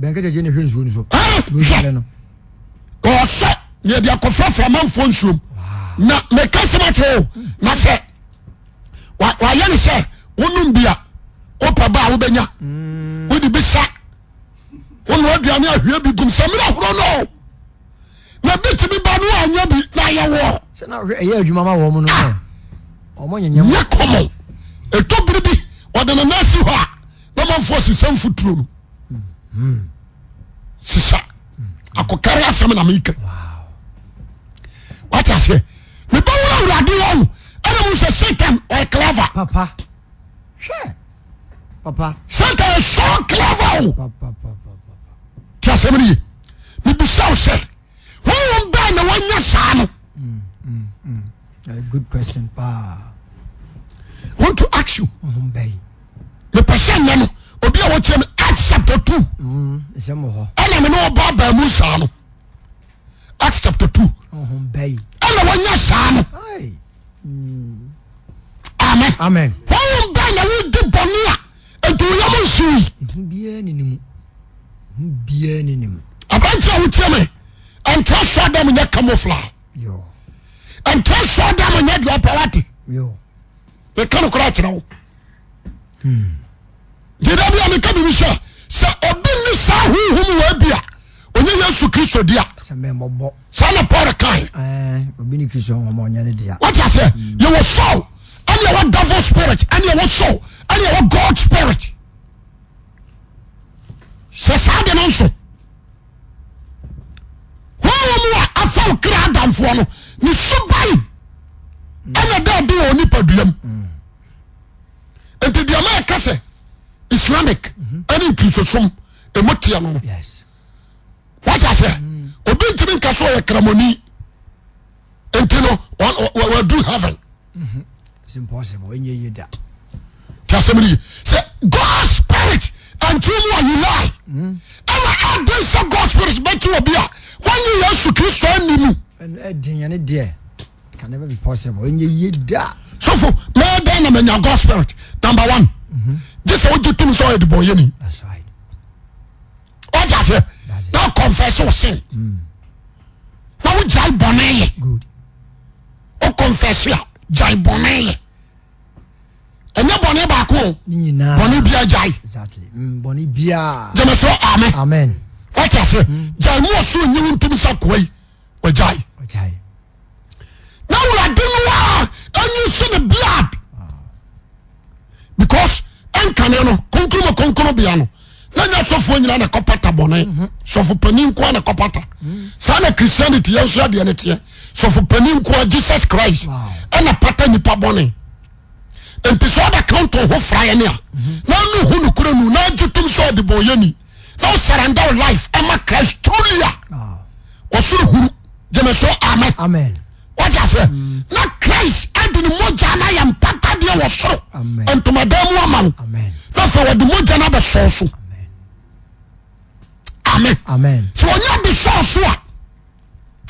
bɛnkatakyie ne hwɛ nsuo no so hwɛ ɔsɔ na yɛde akɔfrafra manfoɔ nsuom na meka sɛm akyerɛ o na sɛ wayɛ ne sɛ wonom bi a wopɛ ba a wobɛnya mm. wode bi sa wonoa aduane ahwie bi gum sɛ mmerɛ ahoro no na bi tumi ba no anyɛ bi na ayɛ wɔ ɛyɛ adwuma ma wɔn no ah. nyɛ kɔmɔ ɛtɔ bere bi ɔde ne nan si hɔ a na manfoɔ sesa mfuturo no hmm. sesa akɔkari asɛm na meka wate aseɛ mebɛwura awurade hɔ no ɛna mu sɛ Satan ɔyɛ clever papa hwɛ papa Satan is so clever o te asɛm no ye mebisa wo sɛ honhom bɛn na wanya saa no mm, mm, mm. A good question paa want to ask you mepɛ sɛ nnɛ no obi a wɔkyerɛ me Acts chapter 2 ɛna me ne ɔba baa mu saa no Acts chapter 2 ɛna wɔnya saa no amen amen honhom bɛn na wodi bɔne a nti woyam nsiwi aberante a wotie me ɛntra sɔ dam nyɛ camouflage ɛntra sɔ dam nyɛ deɛ ɔpɛ wate meka no koraa kyerɛ wo nti da bi a meka biribi sɛ sɛ obi nni saa honhom wɔ bi a ɔnyɛ Yesu Kristo dea saa na Paul kae wate aseɛ yɛwɔ soul ɛne ɛwɔ devil spirit ɛne ɛwɔ soul ɛne ɛwɔ God spirit sɛ saa de no nso honhom a afa wo kra adamfoɔ no ne suban ɛna da adi wɔ onipadua mu nti deɛ ma ɛka sɛ Islamic ɛne nkristosom ɛmu teɛ no no wate aseɛ obi ntumi nka so ɔyɛ kramoni nti no wadu heaven It's impossible. Ɛnyɛ yie da. Ti asɛm ni sɛ God spirit ɛnti mu a you lie. Ɛna ɛden sɛ God spirit bɛti obi a wɔnye Yesu Kristo anni mu. Ɛden ɛne deɛ can never be possible. Ɛnyɛ yie da. Sɔfo mɛyɛ dɛn na manya God spirit number one. Gye sɛ wogye tum sɛ ɔyɛ de bɔnyɛ ni. That's right. Ɔte aseɛ na confess wo sin. Na wogyae bɔne yɛ. Good. O confess a gyae bɔne yɛ ɛnyɛ bɔne baako o bɔne bia gyae mm, gyeme so amen wate aseɛ mm. gyae mu ɔsoro nyi wo ntom sɛ akoa yi wagyae na wurade no a ɛnyi so ne blood because ɛnkane no kronkron mu kronkron bea no na nyɛ sɔfoɔ nyina na ɛkɔpata bɔne mhm. sɔfo panin nkoa na ɛkɔpata mhm. saa na Christianity yɛn nso adeɛ no teɛ sɔfo panin nkoa Jesus Christ ɛna pata nipa bɔne nti sɛ ɔda counto ho fra yɛ ne a mhm. na anu ho nokora nu na agye tom sɛ ɔde bɔn yɛ ni na ɔsaranda wo life ɛma Christ truly a ɔsoro huru gyeme so amen wate aseɛ mm. na Christ ade ne mogya no ayɛ mpatadeɛ wɔ soro ntomadan mu ama wo na afei wɔde mogya no abɛsɔɔ so amen sɛ wɔnya de sɔɔ so a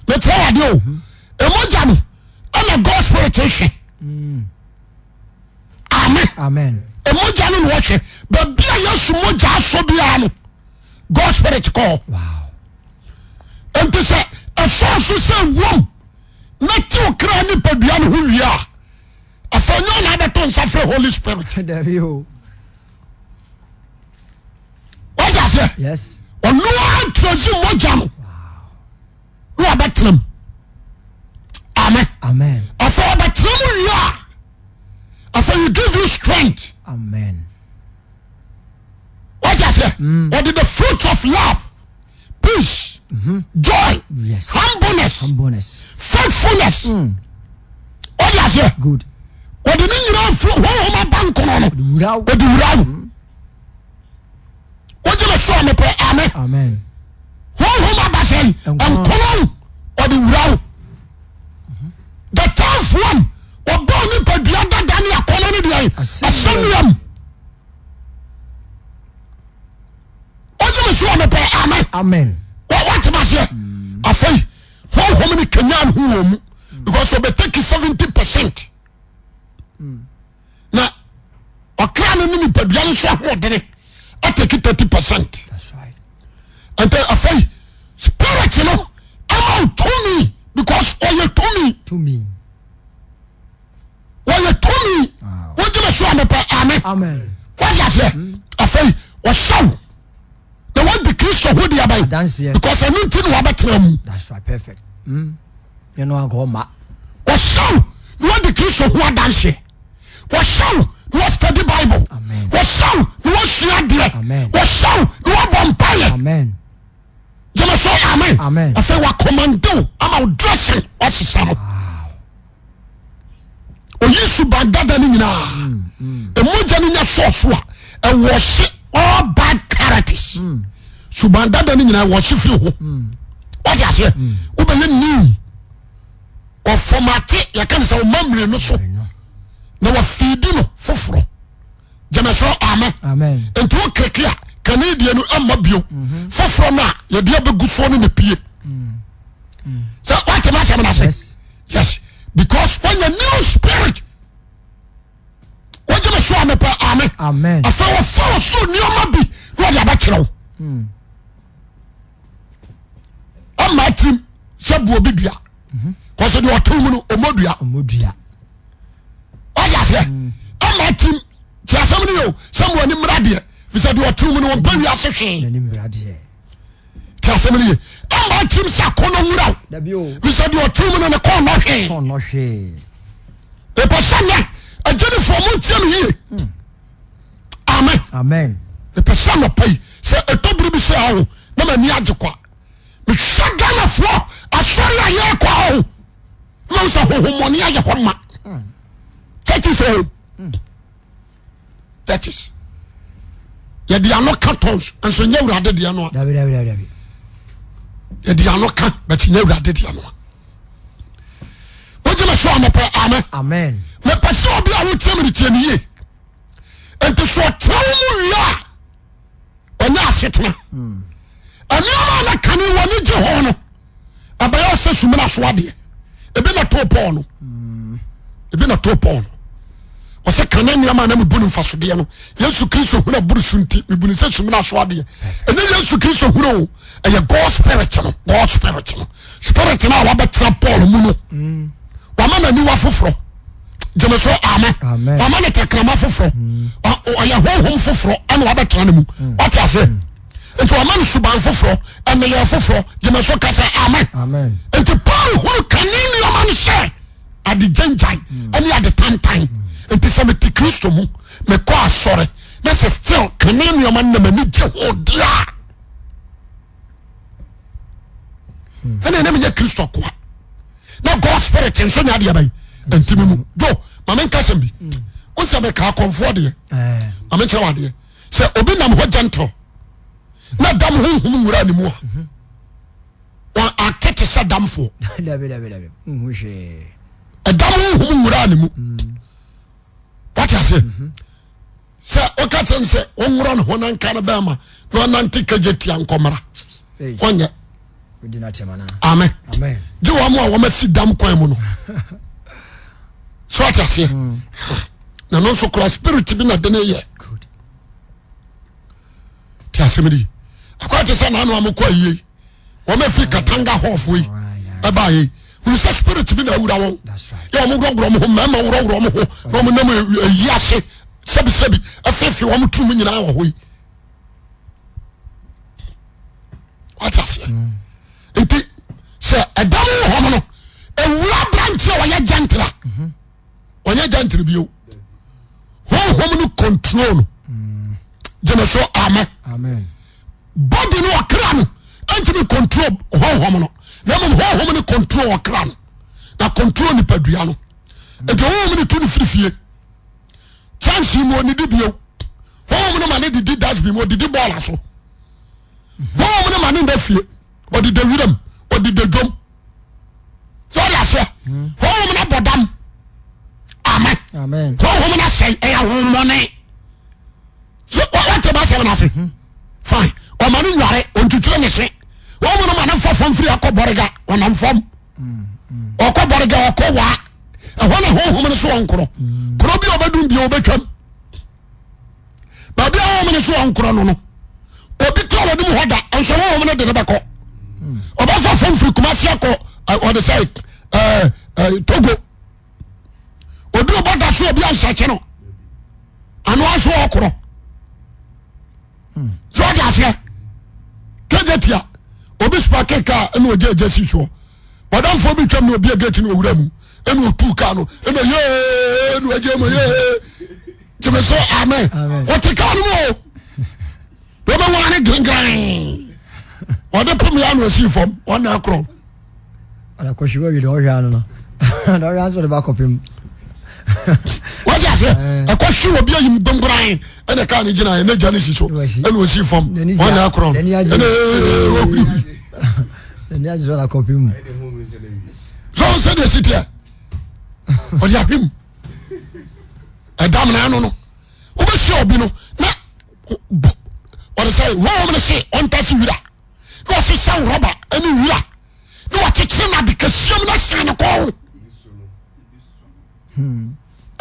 mekyerɛ wadeɛ o ɛmogya mm-hmm. no ɛna God spirit hwɛ mm. amen ɛmogya no na wɔhwɛ. Baabi a Yesu mogya asɔ biara no, God spirit kɔ hɔ. Nti sɛ ɛsɔɔ so sɛ wom na tew kra nipadua no ho wie a, afei nyɛ ɔna abɛto nsa frɛ Holy Spirit. Wọ́n aseɛ? Ɔno ara ntirɛsi mogya no na wabɛtena mu. Amen. Amen. Afei ɔbɛtena mu wie a, afei he give you strength. Amen. Wọ́n aseɛ? Ɔde the fruit of love, peace, joy, Yes. humbleness, Humbleness. faithfulness. Wọ́n aseɛ? Good. Ɔde ne nyinaa firi honhom aba nkono no. Wura wo. Ɔde wura wo. Wogye me so a mepɛ amen. Amen. Honhom aba sɛn? Nkono. Nkono ɔde wura wo. The tenth one ɔbɔɔ nipadua dada ne akɔnɔ ne deɛ Asɛnnua asɛnnuam. Wogye me so a mepɛ amen. Amen. Wate maseɛ? Afei honhom no kanyan ho wɔ mu because ɔbɛtake 70%. Na ɔkra no ne nipadua no nso ahoɔdene atake 30%. That's right. Nti afei spirit no ama wo tumi because ɔyɛ tumi. Tumi. Wɔyɛ tumi. Wow. Wogye me so a mepɛ amen. Amen. Wate aseɛ? Afei ɔhyɛ wo na wadi Kristo ho deɛ bɛn Adanseɛ. because ɛno nti na wabɛtena mu. That's right. Perfect. Mm. Yɛn no anka ɔma. Ɔhyɛ wo na wadi Kristo ho adanseɛ. Wɔhyɛ wo na wɔstudy Bible. Amen. Wɔhyɛ wo na wɔsua adeɛ. Amen. Wɔhyɛ wo na wɔbɔ mpaeɛ. Amen. Gyeme so amen. Amen. Afei wakɔmande wo ama wo dressing wasesa no. Wow. Oyi suban dada no nyinaa. Emogya no nya sɔɔso a ɛwɔhye all bad characters. Suban dada no nyinaa ɛwɔhye firi ho. Wate aseɛ? Wobɛyɛ new. Ɔfɔmate yɛka no sɛ ɔma mmire no so na wafiidi no foforɔ. Gyeme so amen. Amen. Nti wo keke a kane deɛ no ɛmma bio. Foforɔ no a yɛde abɛgu soɔ no na pie. Sɛ wate m'asɛm no ase? Yes. Yes. Because wanya new spirit. Wogye me so a mepɛ amen. Amen. Afei wɔfa ɔsoro nneɛma bi na wɔde abɛkyerɛ wo. Ɔmma tirim sɛ bu obi dua. Kɔsɛ deɛ ɔtew mu no ɔmmɔ dua. Ɔmmɔ dua. Wagye aseɛ? Ɔmma tirim te asɛm no yɛ o sɛ mo ani mmra deɛ fisɛ deɛ ɔtew mu no wɔmpɛ wiase hwee. N'ani mmra deɛ. Te asɛm no ye. Ɔmma tirim sɛ akɔnnɔ nwura wo. Dabi o. Fisɛ deɛ ɔtew mu no ne kɔn nnɔ hwee. Kɔn nnɔ hwee. Mepɛ sɛ nnɛ agyedifoɔ mo ntie me yie. Amen. Amen. Mepɛ sɛ anɔpa yi sɛ ɛtɔ bere bi sɛ aho na m'ani agye kwa. Mehwɛ Ghanafoɔ asɔre a yɛrekɔ aho na sɛ honhommɔne ayɛ hɔ ma. Churches o. Churches. Yɛde ano ka tons nso nyɛ awurade deɛ no a. Dabi dabi dabi dabi. Yɛde ano ka but nyɛ awurade deɛ no a. Wogye me so a mepɛ amen. Amen. Mepɛ sɛ obi a wotie me no tie me yie. Nti sɛ ɔtena wo mu wie a ɔnyɛ asetena. Nneɛma a na kane w'ani gye ho no ɛbɛyɛ sɛ sumina so adeɛ. Ebi na too Paul no. Ebi na too Paul no. Ɔsɛ kane nneɛma a na mebu no mfasodeɛ no Yesu Kristo hunu aburu so nti mebu no sɛ sumina so adeɛ. Ɛnyɛ Yesu Kristo hunu o, ɛyɛ God spirit no, God spirit no. Spirit no a wabɛtena Paul mu no wama n'aniwa foforɔ. Gyeme so amen. Wama no tɛkrɛma foforɔ. Ɔyɛ honhom foforɔ ɛna wabɛtena ne mu. Wate aseɛ? Nti wama no suban foforɔ, ɛneyɛ foforɔ. Gyeme so kasa amen. Nti Paul hunu kane nneɛma no sɛ ade gyangyan ɛne ade tantan. Nti sɛ mete Kristo mu, mekɔ asɔre na sɛ still kane nneɛma no na m'ani gye ho deɛ a, ɛna ɛna menyɛ Kristo akoa. Na God spirit nso nyɛ adeɛ bɛn ntimi mu. Do ma menka sɛm bi. Wo sɛ meka akɔmfoɔ deɛ, ma menkyerɛ wo adeɛ. Sɛ obi nam hɔ gentle na dam honhom nwura ne mu a, wɔn ate te sɛ damfoɔ. Dabi dabi dabi. Nhu hwee. Ɛdam honhom nwura ne mu. Wate aseɛ? Sɛ woka kyerɛ no sɛ ɔnwura ne ho na nka no bɛrima na ɔnante kagye tia nkɔmmra, ɔnyɛ. Amen. Gye wɔn a wɔasi dam kwan mu no. So wate aseɛ? Na no nso kora spirit bi na de ne yɛ. Ti asɛm di. Akɔ te sɛ n'ano amokɔ ayie. Wɔn afi Katanga hɔfo yi ɛbaa yi. Hunu sɛ spirit bi na awura wɔn. Yɛ wɔn worɔworɔ wɔn ho mmarima worɔworɔ wɔn ho na wɔn nam ayi ase sɛbisɛbi ɛfeefe wɔn turum nyinaa wɔ hɔ yi. Wate aseɛ. Mm. Nti sɛ ɛdam wɔ hɔ no ewura aberanteɛ a ɔyɛ gyantra. Mm-hmm. Ɔnyɛ gyantra bio. Honhom no control no. Mm. Gyeme so amen. Amen. Body no ɔkra no ɛntumi control honhom no na mmom honhom no control ɔkra no na control nipadua no. Nti honhom no tu no firi fie. Kyɛnse mu ɔnidi bio. Honhom no ma ne didi dustbin mu ɔdidi bɔɔla so. Honhom no ma ne nda fie ɔdeda wiram ɔdeda dwom. So ɔde aseɛ honhom no abɔ dam. Amen. Honhom no asɛe ɛyɛ honhommɔne. So wɔte ba asɛm no ase mhm. fine ɔma no nware ɔntwitwiri ne se wɔn mu no ma no fa fam firi akɔ bɔrega ɔnam fam ɔkɔ bɔrega ɔkɔ waa ɛhɔ na honhom no so ɔnkorɔ kuro bi a ɔbɛdum bi ɔbɛtwam baabi a honhom no so ɔnkorɔ no no obi kura wɔn mu hɔ da nso honhom no de ne bɛkɔ ɔbɛfa fam firi Kumasi akɔ ɔde sɛ ɛɛ ɛɛ Togo obi ɔbɔ da so obi anhyɛkye no ano aso ɔkorɔ sɛ ɔde aseɛ kegye tia obi sparke kaa ɛna ɔgye agya si soɔ ɔdanfoɔ bi twam na obi agate no owura mu ɛna otu kaa no ɛna yee na ɔgye mu yee gyeme so amen ɔte kaa no mu o wɔbɛwa ne gengran ɔde pem ya na ɔsii fam ɔna akorɔ Ɔkɔhwe wɔ wi ɔhwɛ ano no na ɔhwɛ anso de ba kɔpem. Wọ́n ase ɛkɔhwe wɔ bi ayim gongran ɛna kaa ne gyina ɛna gya ne si so ɛna ɔsii fam ɔna akorɔ ɛna ɔhurihuri. N'ani agye sɛ ɔna kɔpem mu. So sɛdeɛ si teɛ ɔde ahwem ɛdam na ano no wobɛhyia obi no na ɔde sɛ honhom no se ɔntase wira na ɔsesa rɔba ne wira na wakyekyere no ade kɛseɛ mu na sɛn ne kɔn ho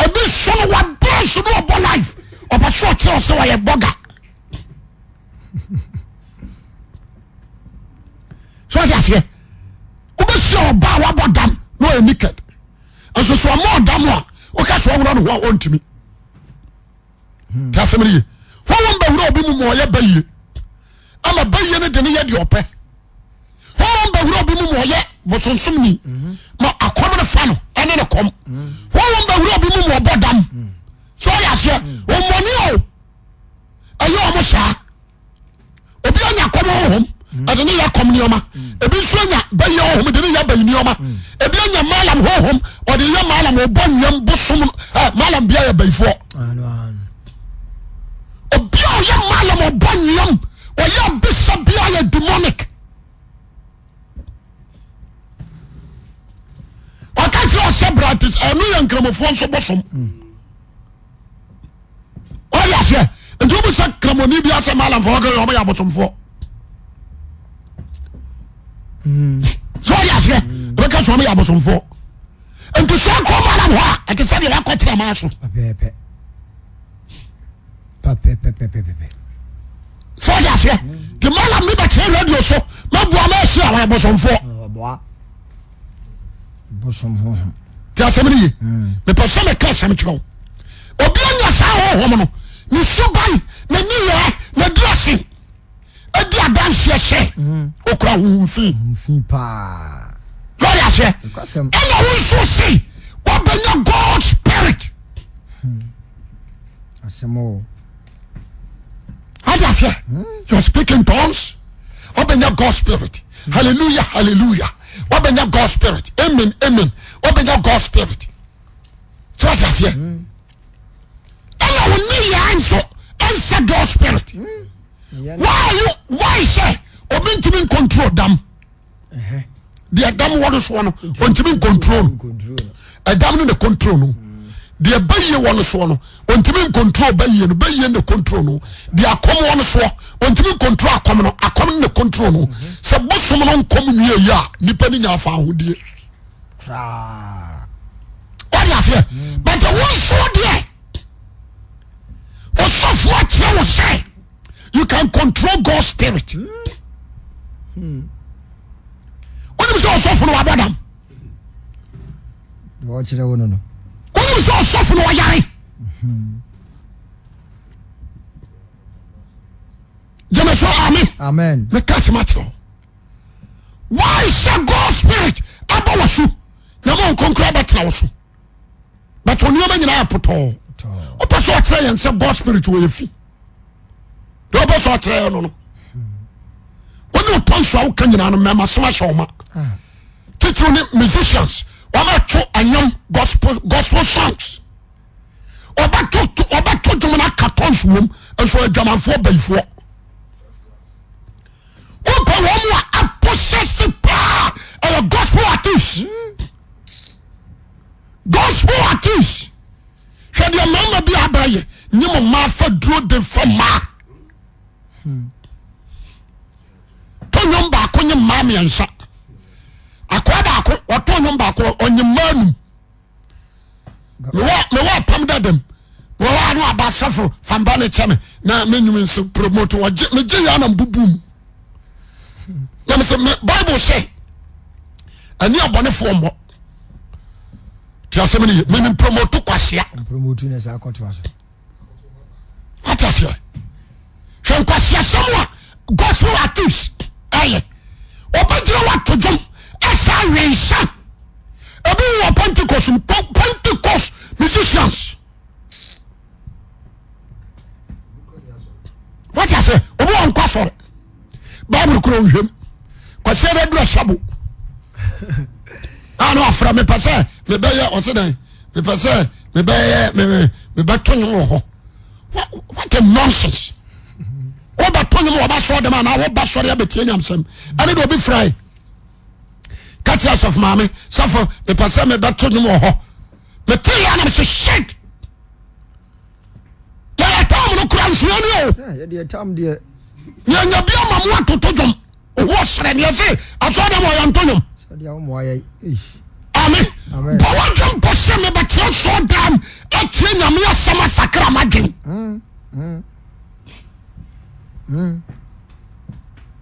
ebi so no wabrɛ nso ne ɔbɔ life ɔpɛ so ɔkyerɛ sɛ ɔyɛ bɔga so ɔde aseɛ wobɛhyia ɔbaa wabɔ dam na ɔyɛ naked nso so ɔmɔ ɔdam a woka sɛ ɔworɔ ne ho a ɔntumi Ti asɛm no ye. Honhom bɛwura obi mu ma ɔyɛ bayie ama bayie no de ne yɛ deɛ ɔpɛ. Honhom bɛwura obi mu ma ɔyɛ bosonsomni ma akɔm no fa no ɛne ne kɔm. Honhom bɛwura obi mu ma ɔbɔ dam. So ɔyɛ aseɛ ɔmmɔne o ɛyɛ ɔmo saa. Obi anya kɔm honhom ɛde ne yɛ kɔm nneɛma. Ebi nso anya bayie honhom de ne yɛ bayi nneɛma. Ebi anya malam honhom ɔde yɛ malam ɔbɔ nnuam bosom ɛ malam bia yɛ bayifoɔ. Obi a ɔyɛ malam ɔbɔ nnuam ɔyɛ abisa bia yɛ demonic. Ɔka kyerɛ ɔsɛ brantes ɛno yɛ nkramofoɔ nso bosom. Ɔyɛ aseɛ nti wobu sɛ kramoni bi asɛ malamfoɔ ɔka ɔmo yɛ abosomfoɔ sɛ ɔyɛ aseɛ ɛbɛka sɛ ɔmo yɛ abosomfoɔ nti sɛ ɔkɔ malam hɔ a ɛte sɛ deɛ wakɔ kyerɛ maa so sɛ ɔyɛ aseɛ nti malam bi bɛkyerɛ radio so mɛboa ma asi a ɔyɛ abosomfoɔ Bosom honhom. Ti asɛm no ye. Hmm. Mepɛ sɛ meka asɛm kyerɛ wo. Obi anya saa honhom no, ne suban, ne nneyɛɛ, ne dressing edi adanseɛ sɛ hmm. okura honhom fi. Honhom fi paa. Lɔri aseɛ. Ɛna wo nso se wabɛnya God spirit. Hmm. Asɛm o. Adi aseɛ. You are speaking tongues. Wabɛnya God spirit. Hallelujah hallelujah. Wabɛnya God spirit. Amen amen. Wabɛnya God spirit. So adi aseɛ. Ɛna wo ne yɛn nso ɛnsɛ God spirit. Why you why sɛ obi ntumi ncontrol dam. Deɛ dam wɔ no soɔ no ɔntumi ncontrol no. Ɛdam no na control no. Deɛ bɛyie wɔ no soɔ no ɔntumi ncontrol bɛyie no bɛyie na control no. Deɛ akɔm wɔ no soɔ ɔntumi ncontrol akɔm no akɔm no na control no. Sɛ bosom no nkɔm nwie yie a nipa no nya afa ahodie. Wɔde aseɛ but wɔn nso deɛ ɔsɔfoɔ akyerɛ wɔ sɛ you can. can control God's spirit. Wonim sɛ ɔsɔfo no wabɔ dam. Wonim sɛ ɔsɔfo no ɔyare. Gyeme so amen. Meka sɛm akyerɛ wo. Why sɛ God spirit aba wɔ so na ma nkonkoro abɛtena wo so. But nneɛma nyinaa yɛ potɔɔ. Wopɛ sɛ ɔkyerɛ yɛn sɛ God spirit wɔ yɛ fi. Deɛ wopɛ sɛ ɔkyerɛ yɛn no no. Wone wotɔ nso a woka nyinaa no mmarima sɛm ahyɛ wɔn ma. Ah. Titiriw ne musicians wɔn ato anyam gospel gospel songs. Ɔbɛto ɔbɛto dwom no aka tons wɔm nso adwamanfoɔ bayifoɔ. Wopɛ wɔn mu a aposɛse paa ɛyɛ gospel artist. Gospel artist. Hwɛ deɛ mmarima bi aba yɛ nye mo mmaa fa duro de fa mmaa. To nnwom baako nye mmaa mmiɛnsa. Akoa baako ɔto nnwom baako ɔnye mmaa num. Mewɔ apam dadam wɔwɔ ano aba sɔfo famba ne kyɛ me na me nnwom nso promote wɔgye megye yɛ anam bubu mu. Na me sɛ me Bible sɛ ɛne abɔnefoɔ mmɔ. Ti asɛm no ye me me promote kwasea. Promote ne saa kɔtoa so. Wate aseɛ? Hwɛ nkwaseasɛm a gospel artist ɛyɛ. Ɔbɛgyina wato dwom ɛsɛ awensa. Ebi wɔ Pentecost mu, Pentecost musicians. Wate aseɛ? Obi wɔ nkɔ asɔre. Bible kura nhwɛm. Kwasi ɛdɛ dura sabo. A na wafra mepɛ sɛ mebɛyɛ ɔse dɛn mepɛ sɛ mebɛyɛ mebɛto nwom wɔ hɔ. What a nonsense. Wobɛto nwom wɔ bɛsɔre dɛm anaa woba sɔre abɛtie nyamsɛm. Ɛne deɛ obi frae. Ka kyerɛ asɔfo maame sɔfo mepɛ sɛ mebɛto nwom wɔ hɔ. Mete yɛ anam sɛ shit. Yɛyɛ tam no kura nsuo ni o. Yɛdeɛ tam deɛ. Yɛnya bi ama mo atoto dwom. Ohu ɔsrɛ neɛ se asɔre dɛm ɔyɛ nto nwom. Amen. Bɔ wadwen mpo sɛ mebɛkyerɛ sɔɔ dam atie nyame asɛm asakra madwen.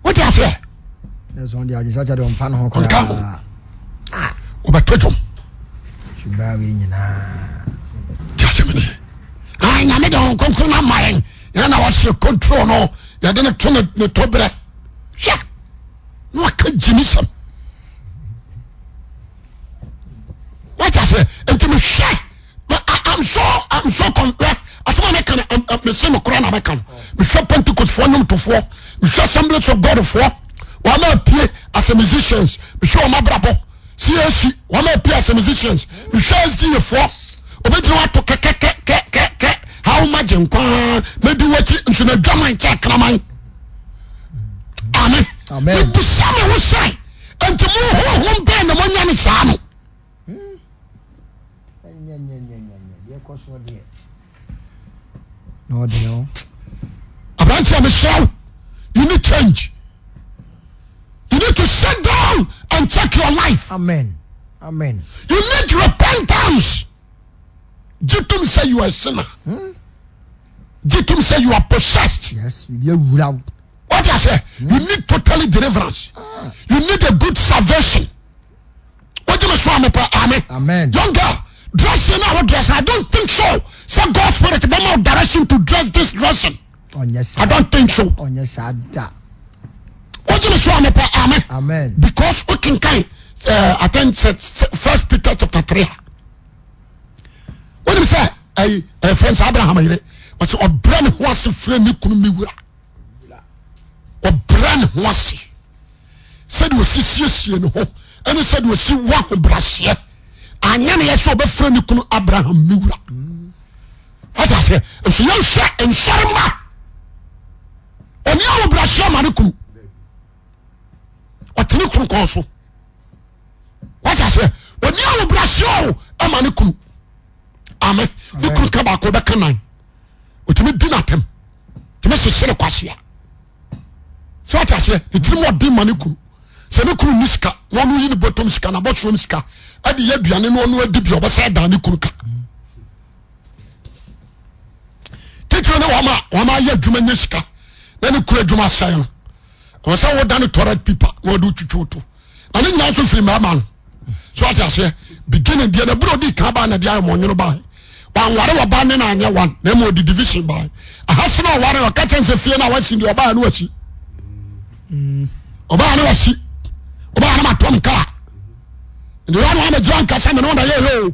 Wote aseɛ? Ɔnka ho. Wɔbɛto dwom. Te asɛm ne ye. Ah, nyame de wɔn kronkron no ama yɛn. Yɛn na wɔhyɛ control no. Yɛde ne to ne to berɛ. Hwɛ. Na waka gyimisɛm. Wate aseɛ? Nti mehwɛ I'm so I'm so con hwɛ asɛm a meka no mese no koraa na meka no mehwɛ Pentecost foɔ nnwomtofoɔ mehwɛ Assemblies of God foɔ wɔn a apue as a musicians mehwɛ wɔn abrabɔ CAC wɔn a apue as a musicians mehwɛ SDA foɔ obɛgyina wato kɛkɛkɛkɛkɛ how much nkwaa mɛdi wakyi nso na adwaman kyɛ kraman ame mebisa me ho sɛ nti mo honhom bɛn na moanya no saa no aberanteɛ mesrɛ wo you need change you need to sit down and check your life amen amen you need repentance gye tom sɛ you are a sinner gye tom sɛ you are possessed yes what I say you need totally deliverance you need a good salvation wogye me so a mepɛ amen Amen. Young girl dressing na wo dress I don't think so sɛ God spirit bɛma wo direction to dress this dressing I don't think so ɔnyɛ saa da wogye me so a mepɛ amen Amen because wokenkan uh, I think First Peter chapter 3 a wonim sɛ ɛyi ɛfrɛ sɛ Abraham yere ɔsɛ ɔbrɛ ne ho ase frɛ ne kunu me wura ɔbrɛ ne ho ase sɛdeɛ ɔsi siesie ne ho ɛne sɛdeɛ ɔsi wɔ ahobrɛaseɛ anyɛ ne yɛ sɛ ɔbɛfrɛ ne kunu Abraham me wura wate aseɛ nso yɛnhwɛ nsɔre ma ɔne ahobrɛaseɛ ma ne kunu ɔte ne kunu kɔn so wate aseɛ ɔne ahobrɛaseɛ o ama ne kunu ame ne kunu ka baako bɛka nan ɔtumi di n'atɛm tumi hyehye ne kwasea sɛ wate aseɛ ne tirim ɔden ma ne kunu sɛ ne kunu ni sika na ɔno yi ne bɔtɔm sika na bɔsoɔm sika ɛde yɛ aduane na ɔno adi bi ɔbɛsɛ ɛdan ne kunu ka titiri ne wɔn a wɔn ayɛ adwuma nye sika. Na ne kura adwuma sɛe no. Ɛwɔ sɛ woda ne toilet paper na ɔde wotwitwi to. Na ne nyinaa nso firi mmarima no. So ate aseɛ beginning deɛ na bere odi kan baa na de ayɛ mɔnwono baa. Wanware ɔbaa ne na anyɛ one na emu ɔde division baa. Aha se na ɔware ɔka kyɛn sɛ fie na wasi deɛ ɔbaa no wasi. Ɔbaa no wasi. Ɔbaa no ma tɔm kaa. Nti wɔn a wɔn gyina nkasa mɛ ne wɔn na yɛ yɛ o.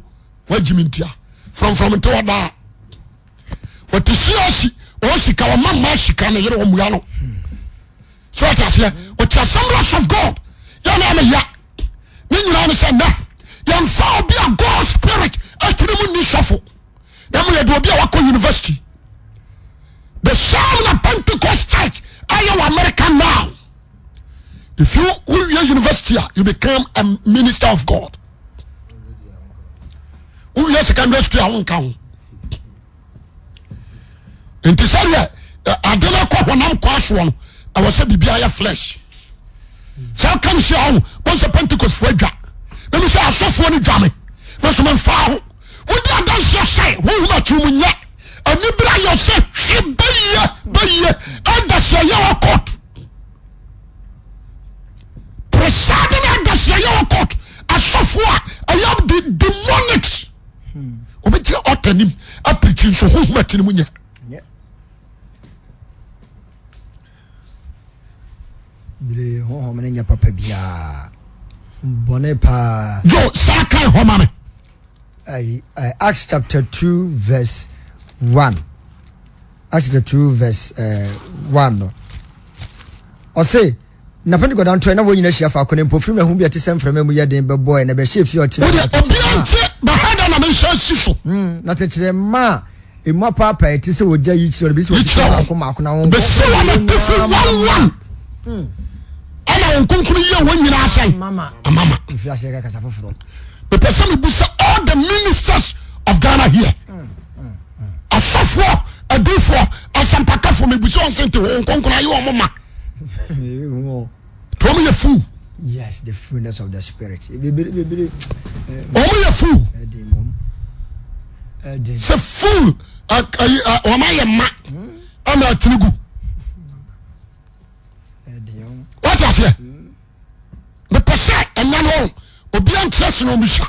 Wɔagyi mi ntia. Frɔmfrɔm nti ɔdaa. Wɔte si asi ɔwɔ sika ɔma mmaa sika ne yere ɔmua no. So ɔte aseɛ ɔte Assemblies of God yɛ na ama ya ne nyinaa ne sɛ nnɛ yɛmfa obi a God spirit atiri mu nni sɔfo na mu yɛde obi a wakɔ university the same na Pentecost church ayɛ wɔ America now if you wowie university a you become a minister of God wowie secondary school a wonka ho nti sɛdeɛ ade no kɔ honam kɔ asoɔ no ɛwɔ sɛ biribi ayɛ flesh sɛ ɔka no hyia ho wɔn sɛ pentecostfoɔ adwa na mi sɛ asɔfoɔ no dwa me na so memfaa ho wodi adanseɛ sɛ honhom atiri mu nyɛ anibere ayɛ sɛ hwe bɛyie bɛyie ɛda sɛ ɛyɛ wɔ court presiding ɛda sɛ ɛyɛ wɔ court asɔfoɔ a ɛyɛ demonics obi gyina ɔta nim apirikyi nso honhom atiri mu nyɛ Bere honhom no nyɛ papa biara bɔne paa. Jo saa kan hɔ ma me. Acts chapter 2 verse 1. Acts chapter 2 verse 1 no. Ɔse na Pentecost da ntoɛ na wɔn nyinaa hyia faako na mpofirim na ahum bi a ɛte sɛ mframa mu yɛ den bɛbɔe na ɛbɛhyɛɛ fie a ɔte mu Wode obiara nte bɛha da na menhyɛ si so. Hmm, na tɛkyerɛma a emu apaapae te sɛ ogya yi kyerɛ no besi wɔn Yikyerɛ wɔn. mmaako mmaako na wɔn Bɛsi wɔn atifi one one. Ɛna wɔn kronkron yie wɔn nyinaa sɛn. Amama. Amama. Mfiri aseɛ ka kasa foforɔ. Mepɛ sɛ mebusa all the ministers of Ghana here. Asɔfoɔ, adiifoɔ, asɛmpakafoɔ mebusa wɔn sɛ nti wɔn kronkron ayɛ wɔn ma. Nti wɔn yɛ fool. Yes, the fullness of the spirit. Bebree bebree. Wɔn yɛ fool. Ɛdi mom. Ɛdi. Sɛ fool wɔn ayɛ ma ɛna atiri gu. Ɛdi. Wọ́n ti aseɛ. Mepɛ sɛ ɛnna no obiara nkyerɛ sɛ na wɔn bisa.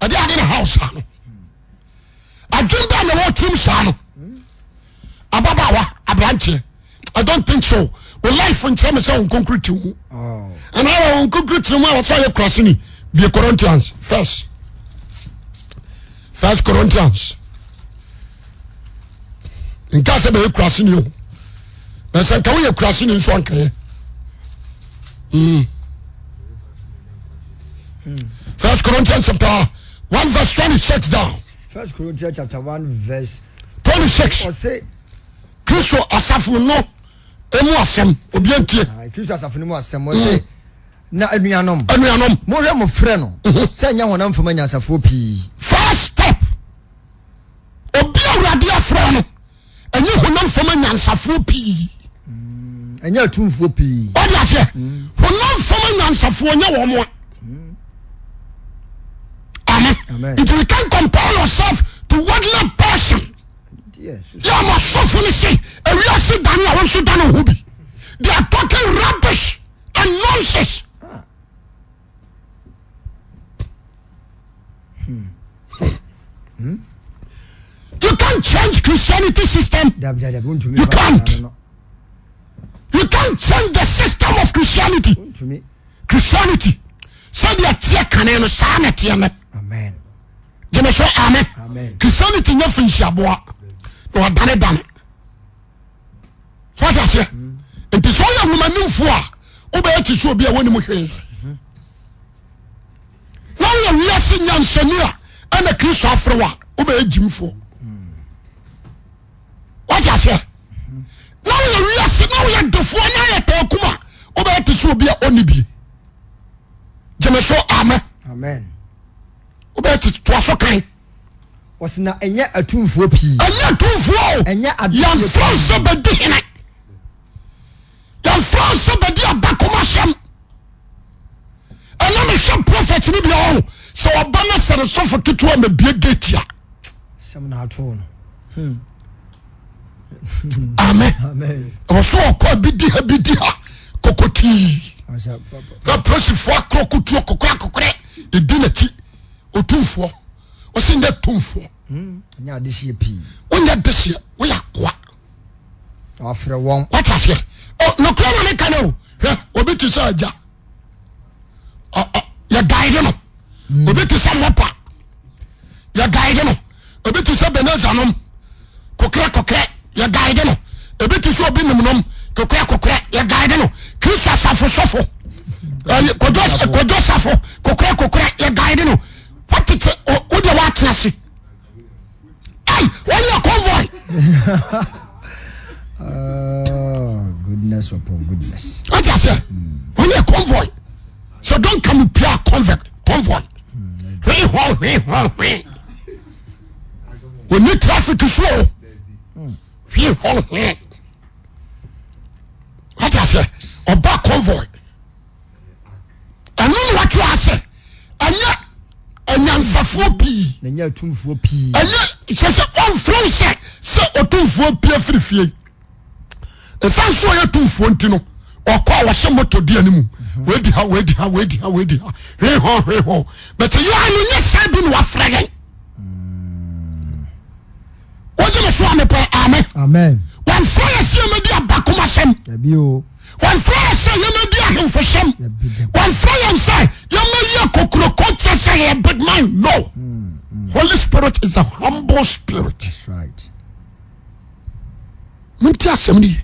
Ɛde ade na house ano. Adwene bɛɛ na ɛwɔ tirim saa no. Ababaawa aberanteɛ. I don't think so. O life nkyerɛ me sɛ wɔn nkonkuru ti mu. Ɛna ayɛ wɔn nkonkuru ti mu a wɔsɛ ɔyɛ kurase ni. Bie Corinthians first. First Corinthians. Nka sɛ bɛyɛ kurase ni o. Na sɛ nka woyɛ kurase ni nso anka yɛ. Mm. First Corinthians chapter 1 verse 26 down. First Corinthians chapter 1 verse 26. Ɔse Kristo asafo no emu asɛm obi antie. Ah, Kristo asafo no mu asɛm ɔse mm. na anuanom. Anuanom. Monhwɛ mo frɛ no mhm. sɛ ɛnyɛ honam fam anyansafoɔ pii. First step obi awurade afrɛ no ɛnyɛ honam fam anyansafoɔ pii. Mm, ɛnyɛ atumfoɔ pii. Ɔde aseɛ mm. honam fam anyansafoɔ nyɛ wɔn a. Amen. Nti you can compare yourself to worldly person. Yɛ ɔmo asɔfo no se ewiase dane a wɔn nso dane ho bi. They are talking rubbish and nonsense. Hmm. You can't change Christianity system. You can't. You can't change the system of Christianity. Christianity. Sɛdeɛ teɛ kane no saa na teɛ nɛ. Gyeme so amen. Christianity nyɛ finhyiaboa na ɔdane dane. So ɔsɛ aseɛ. Nti sɛ ɔyɛ nwomanimfoɔ a wobɛyɛ te sɛ obi a wɔnim hwee. Na woyɛ wiase nyansani a ɛna Kristo afrɛ wo a wobɛyɛ gyimfoɔ. Wate aseɛ. Na woyɛ wiase na woyɛ defoɔ na ayɛ taakum a wobɛyɛ te sɛ obi a ɔnni bie. Gyeme so amen. Amen. Wobɛyɛ te toa so kan. Wɔsi na ɛnyɛ atumfoɔ pii. Ɛnyɛ atumfoɔ o. Ɛnyɛ adeɛ Yɛmfrɛ wo sɛ bɛdi hene. Yɛmfrɛ wo sɛ bɛdi abakoma asɛm. Ɛna mehwɛ prophet no bi ɔho sɛ ɔba no sɛ ne sɔfo ketewa mabie gate a. Sɛm na ato no. Amen. Ɛwɔ so ɔkɔ bi di ha bi di ha kokotii na polisifoɔ akorɔ kutuo kokorɛ kokorɛ ɛdi n'akyi otumfoɔ ɔsi nyɛ tumfoɔ. Nyɛ adehyeɛ pii. Wonyɛ dehyeɛ woyɛ akoa. Wafrɛ wɔn. Wate aseɛ? Nokorɛ na meka no o. Hwɛ obi te sɛ agya yɛ guide no. Obi te sɛ mɔpa yɛ guide no. Obi te sɛ Beneza nom kokorɛ kokorɛ yɛ guide no. Ebi te sɛ obi nim nom kokorɛ kokorɛ yɛ guide no. Kristo asafo sɔfo kɔdwo safo kokorɛ kokorɛ yɛ guide no. Watete wo deɛ woatena ase. Ai wɔn yɛ convoy. Oh, goodness upon goodness. Wate aseɛ wɔn yɛ convoy. So don't come pia convoy convoy. Hwee hɔ hwee hɔ hwee. Wɔni traffic so o. Hwee hɔ hwee. Wate aseɛ ɔba convoy. Ɛno na wɔte ase ɛnyɛ anyansafoɔ pii. Na ɛnyɛ atumfoɔ pii. Ɛnyɛ kyerɛ sɛ ɔmfrɛ wo sɛ sɛ ɔtumfoɔ pie firi fie. Ɛsiane sɛ ɔyɛ tumfoɔ nti no ɔkɔ a wɔhyɛ moto di anim. Wadi ha wadi ha wadi ha wadi ha hwee hɔ hwee hɔ. But yɛ ano nyɛ saa bi na wafrɛ yɛn. Wogye me so a mepɛ amen. Amen. Wɔmfrɛ yɛ sɛ yɛmɛdi abakomasɛm. Dabi o. Wɔmfrɛ yɛn sɛ yɛmmɛdi ahemfosɛm. Wɔmfrɛ yɛn sɛ yɛmmɛyi akokuroko kyerɛ sɛ yɛyɛ big man. No. Holy Spirit is a humble spirit. That's right. Monti asɛm no ye.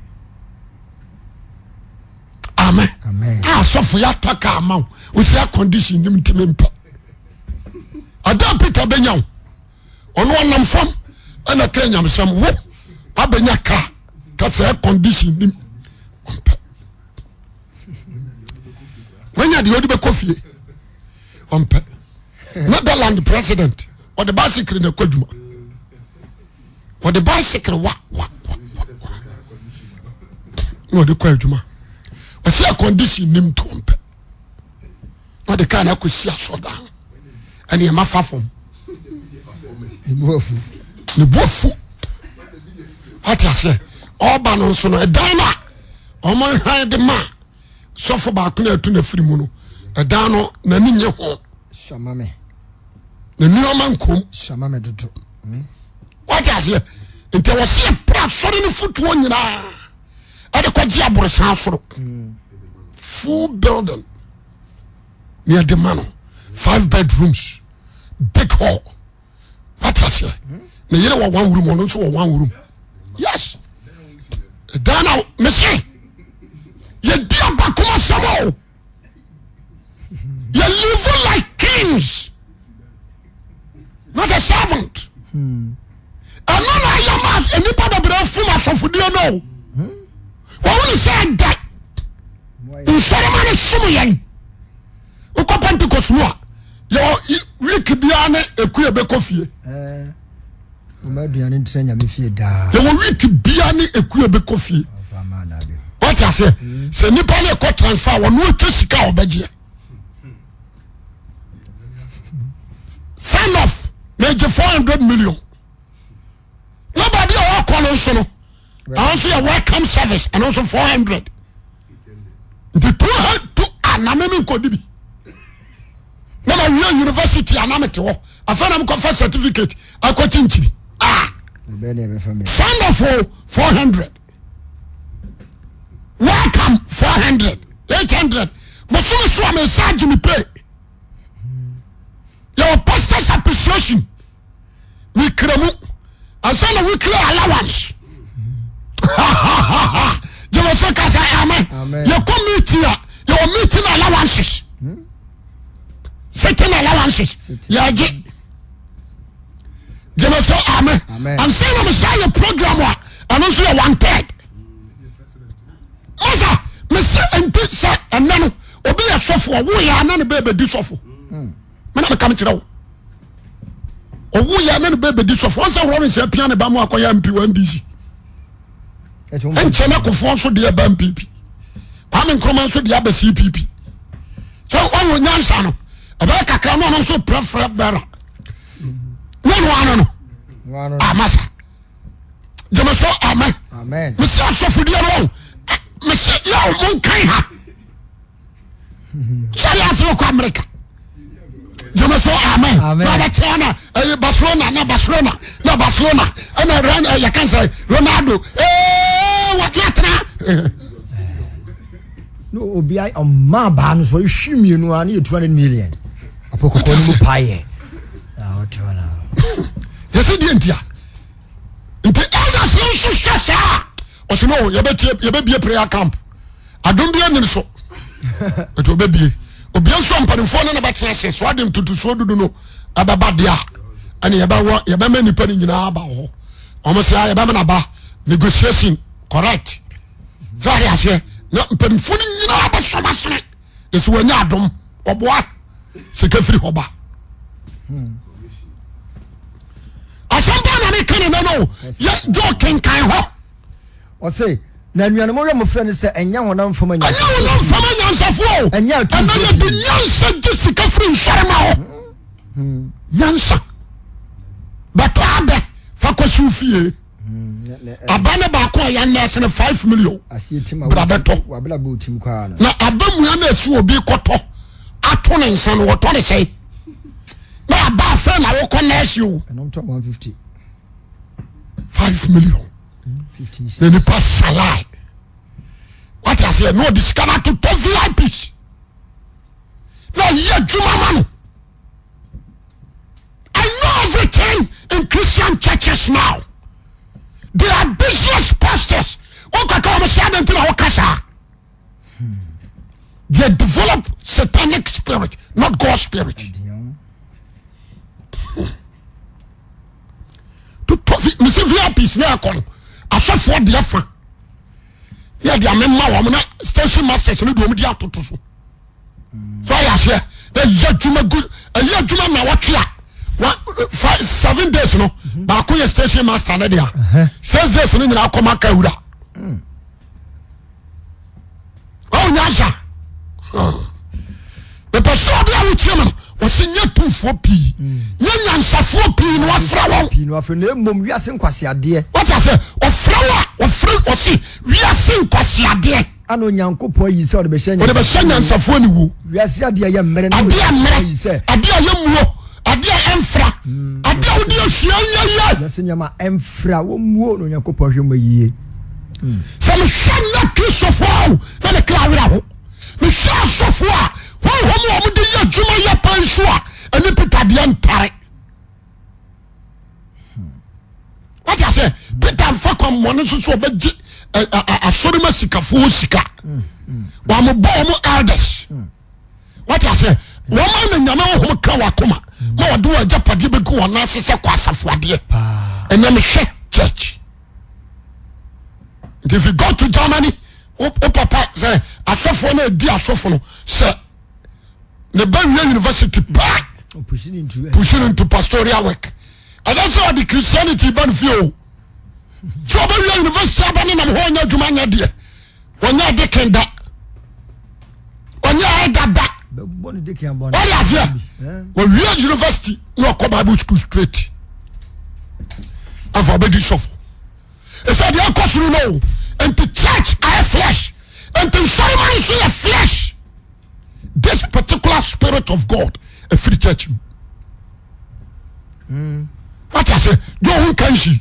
Amen. Amen. A asɔfo yɛ atɔ kaa ma wo. Wosi air condition nim ntumi mpɛ. Ada Peter bɛnya wo. Ɔno ɔnam fam ɛna ka nyamesɛm wo wabɛnya kaa kasa air condition nim ɔmpɛ. Wanya deɛ ɔde bɛkɔ fie ɔmpɛ. Netherland president ɔde bicycle na ɛkɔ adwuma. Ɔde bicycle wa wa wa wa na ɔde kɔ adwuma. Ɔsi air condition nim to ɔmpɛ. Na ɔde kaa no akɔsi asɔdan ɛne ɛma fa fam. Ne bu afu. Wate aseɛ ɔba no nso no ɛdan no a wɔn han de ma sɔfo baako na ɛto n'afiri mu no ɛdan no n'ani nye ho. Na nneɛma nkom. Wate aseɛ nti wɔsi ɛpere asɔre no fotoɔ nyinaa ɛde kɔgye aborosan soro full building ne ɛde ma no five bedrooms big hall wate aseɛ ne yere wɔ one room ɔno nso wɔ one room yes ɛdan na mese yɛdi abakoma sɛm o yɛ live like kings not a servant ɛno na ayɛ ma nnipa bebree fom asɔfodie no o wɔn ne sɛ ɛdɛ nsɔrɔma no som yɛn wokɔ Pentecost mu a yɛwɔ week biara ne eku ebɛkɔ fie yɛwɔ week biara ne eku ebɛkɔ fie wate aseɛ sɛ nipa no ɛkɔ transfer wɔn atwa sika a ɔbɛgyeɛ sign off na egye 400 million na baabi a wɔkɔ no nso no ɛno nso yɛ welcome service ɛno nso 400 nti 200 a na me menkɔdi bi na ma wie university a na mete hɔ afei na mekɔfa certificate akɔ kyinkyini a sign off o 400 welcome 400 800 bosome so a mesa agye me pay yɛwɔ pastors appreciation mekra mu ansa na weekly allowance gyeme so ka sɛ amen yɛkɔ meeting a yɛwɔ meeting allowances sitting allowances yɛgye gyeme so amen ansa na mesa yɛ program a ɛno nso yɛ one third masa mese nti sɛ ɛnɛ no obi yɛ sɔfo ɔwo yɛ ana ne bɛɛ bɛdi sɔfo mena meka mekyerɛ wo ɔwo yɛ ana ne bɛɛ bɛdi sɔfo ɔnsɛ Lawrence apia ne ba mu akɔyɛ MP wɔ NDC nkyɛ na kofoɔ nso deɛ ba MPP Kwame Nkrumah nso deɛ aba CPP sɛ ɔwɔ nyansa no ɛbɛyɛ kakra na ɔno nso prɛfrɛ bɛra ne no ano no amasa. Gyeme so amen. Mese asɔfodeɛ no mese yɛ mo nkan ha sɛde ase wokɔ Amerika. Gyeme so amen. Na ɔbɛkyerɛ na ɛyɛ Barcelona na Barcelona na Barcelona ɛna rɛn ɛyɛ kan sɛ Ronaldo ee wɔte atena. No obi ɔmaa baa no so ehwi mmienu a ne yɛ 200 million. Apɔkɔkɔ no mu paayɛ. Yɛsɛ deɛ ntia. Nti elders no nso hwɛ saa ɔsɛ no yɛbɛtie yɛbɛbie prayer camp adom bi anim so ɛti ɔbɛbie obia nso mpanimfoɔ no na bɛtena ase so ade ntotosoɔ dudu no ɛbɛba deɛ a ɛne yɛbɛwɔ yɛbɛma nnipa no nyinaa aba hɔ wɔn sɛ yɛbɛma no aba negotiation correct sɛ ɔde aseɛ na mpanimfoɔ no nyinaa bɛsɔm asene ɛsɛ wɔanya adom ɔboa sika firi hɔ ba asɛm baa na meka ne nɛ no yɛ dwo kenkan hɔ ɔse na anuanom wɔ mo frɛ no sɛ ɛnyɛ honam fam anyansafoɔ ɛnyɛ honam fam anyansafoɔ o ɛnyɛ ɛnɛ yɛde nyansa gye sika firi nsɔre ma hɔ nyansa bɛtɔ abɛ fa kɔsiw fie aba ne baako a yɛn nɛɛse no 5 million bra bɛtɔ na aba mua no esi obi kɔtɔ ato ne nsa no wɔtɔ ne sɛn na aba afei na wokɔ nɛɛse o 5 million na nipa salai wate aseɛ na ɔde sika no atotɔ VIPs na ɔyɛ adwuma ma no. I know everything in Christian churches now. They are business pastors. Wọ́n kàkà wọ́n sẹ́ adé ntina wọ́n kasa. They develop satanic spirit, not God spirit. Tutɔ fi mesi VIPs ní ɛkɔ no asɔfoɔ deɛ fa ní ɛde amema wɔn na station masters ní deɛ wɔn di atoto so. So ayɛ aseɛ na ɛyɛ adwuma gu ɛyɛ adwuma na wɔtwe a wa five 7 days no baako yɛ station master ne dea 6 days no nyinaa kɔma ka wura ɔwɔ nyansa mepɛ sɛ ɔde a wotie me no wɔsi nyɛ tumfoɔ pii nyɛ nyansafoɔ pii na wafra wɔn pii na wafrɛ na mmom wiase nkwaseadeɛ wɔte aseɛ ɔfrɛ wo a ɔfrɛ ɔsi wiase nkwaseadeɛ Ana Onyankopɔn ayi sɛ ɔde bɛhyɛ Ɔde bɛhyɛ nyansafoɔ aniwuo. Wiase adeɛ a ɛyɛ mmerɛ na Adeɛ a Onyankopɔn ayi mmerɛ, sɛ. adeɛ a ɛyɛ muo, adeɛ a ɛmfra, adeɛ a wode asua nyɛ yie. Wiase nneɛma a ɛmfra, wɔmmuo na Onyankopɔn hwɛ mu yie. Sɛ mehwɛ nnɛ Kristofoɔ a o, na me kra werɛ ho. Mehwɛ asɔfoɔ a honhom a wɔde yɛ adwuma yɛ paa nso a, ɛne Peter deɛ ntare. Wate aseɛ? Peter nfa kwan mmɔne nso so ɔbɛgye asɔre ma sikafoɔ sika. Wɔn bɔ wɔn elders. Wate aseɛ? Wɔn ma na nyame honhom ka wɔn akoma ma wɔde wɔn agyapadeɛ bɛgu wɔn nan ase sɛ kɔ asafo adeɛ. Ɛnna mehwɛ church. Nti if you go to Germany, wo papa sɛ asɔfoɔ no adi asɔfo no sɛ ne ba wie university paa pushing into, pushing into pastoral work ɛnyɛ sɛ ɔde Christianity ba no fie o sɛ ɔbɛwie university aba ne nam hɔ ɔnyɛ adwuma nyɛ deɛ ɔnyɛ deacon da ɔnyɛ elder da ɔde aseɛ ɔwie university na ɔkɔ Bible school straight afa ɔbɛdi sɔfo ɛsɛ deɛ ɛkɔ soro no o nti church ayɛ flesh nti nsɔrima no nso yɛ flesh this particular spirit of God ɛfiri church mu wate ase dwo ho nka nhyi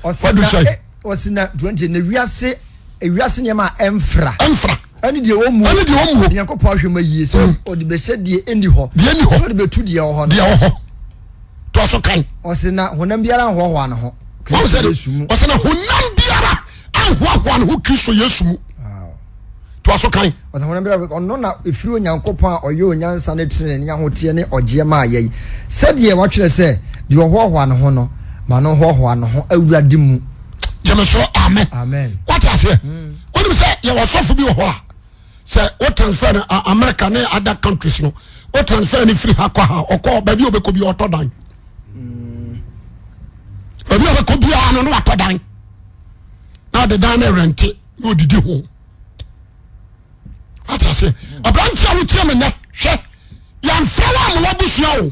wadu sɛ ɔsi na 20 na wiase ewiase nneɛma a ɛmfra ɛmfra ɛne deɛ ɔmuo ɛne deɛ ɔmuo Onyankopɔn ahwɛ ma yie sɛ ɔde bɛhyɛ deɛ ɛnni hɔ deɛ ɛnni hɔ sɛ ɔde bɛtu deɛ ɛwɔ hɔ no deɛ ɛwɔ hɔ toa so kan ɔsi na honam biara nhoahoa ne ho wɔn Kristo sɛ Yesu mu ɔsɛ na honam biara anhoahoa ne ho Kristo Yesu mu toa so kan ɔsɛ honam biara ɔno na ɛfiri Onyankopɔn a ɔyɛ onyansa ne tenenee ne ahoteɛ ne ɔgyeɛ maa yɛn sɛdeɛ wɔatwerɛ sɛ deɛ ɔhoahoa ne ho no ma no nhoahoa ne ho Awurade mu gyeme so amen amen wate aseɛ wonim sɛ yɛwɔ sɔfo bi wɔ hɔ a sɛ wo transfer no America ne other countries no wo transfer no firi ha kɔ ha ɔkɔ baabi a ɔbɛkɔ bi ɔtɔ dan baabi a ɔbɛkɔ biara no na watɔ dan na ɔde dan no rente na ɔdidi ho wate aseɛ aberante a wotie me nnɛ hwɛ yɛmfrɛ wo ama wabusua o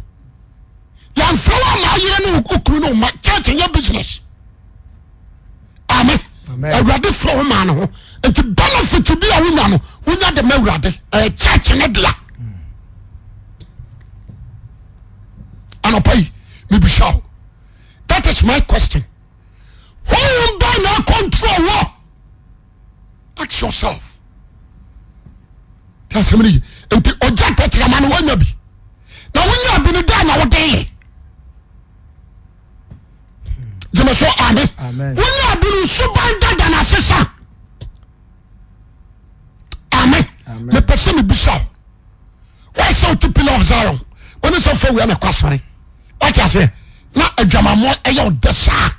yɛmfrɛ wo ama ayere ne wo kunu ne wo ma church nyɛ business. Awurade frɛ wo maa ne ho nti benefit bi a wonya no wonya de ma Awurade ɛyɛ church ne dea. Anɔpa yi mebisa wo, that is my question. Honhom bɛn na control wɔ? Ask yourself. Tí asɛm no yi nti ɔgya tɛkyerɛma no woanya bi na wonya bi no dɛn na wode yɛ? Gyeme so ame. Wonya bi no suban dada na asesa. Ame. Mepɛ sɛ mebisa wo, wɔyɛ sɛ wote Pillar of Zion wone sɛ fa wia na kɔ asɔre, wate aseɛ, na adwamammɔ ɛyɛ wo dɛ saa,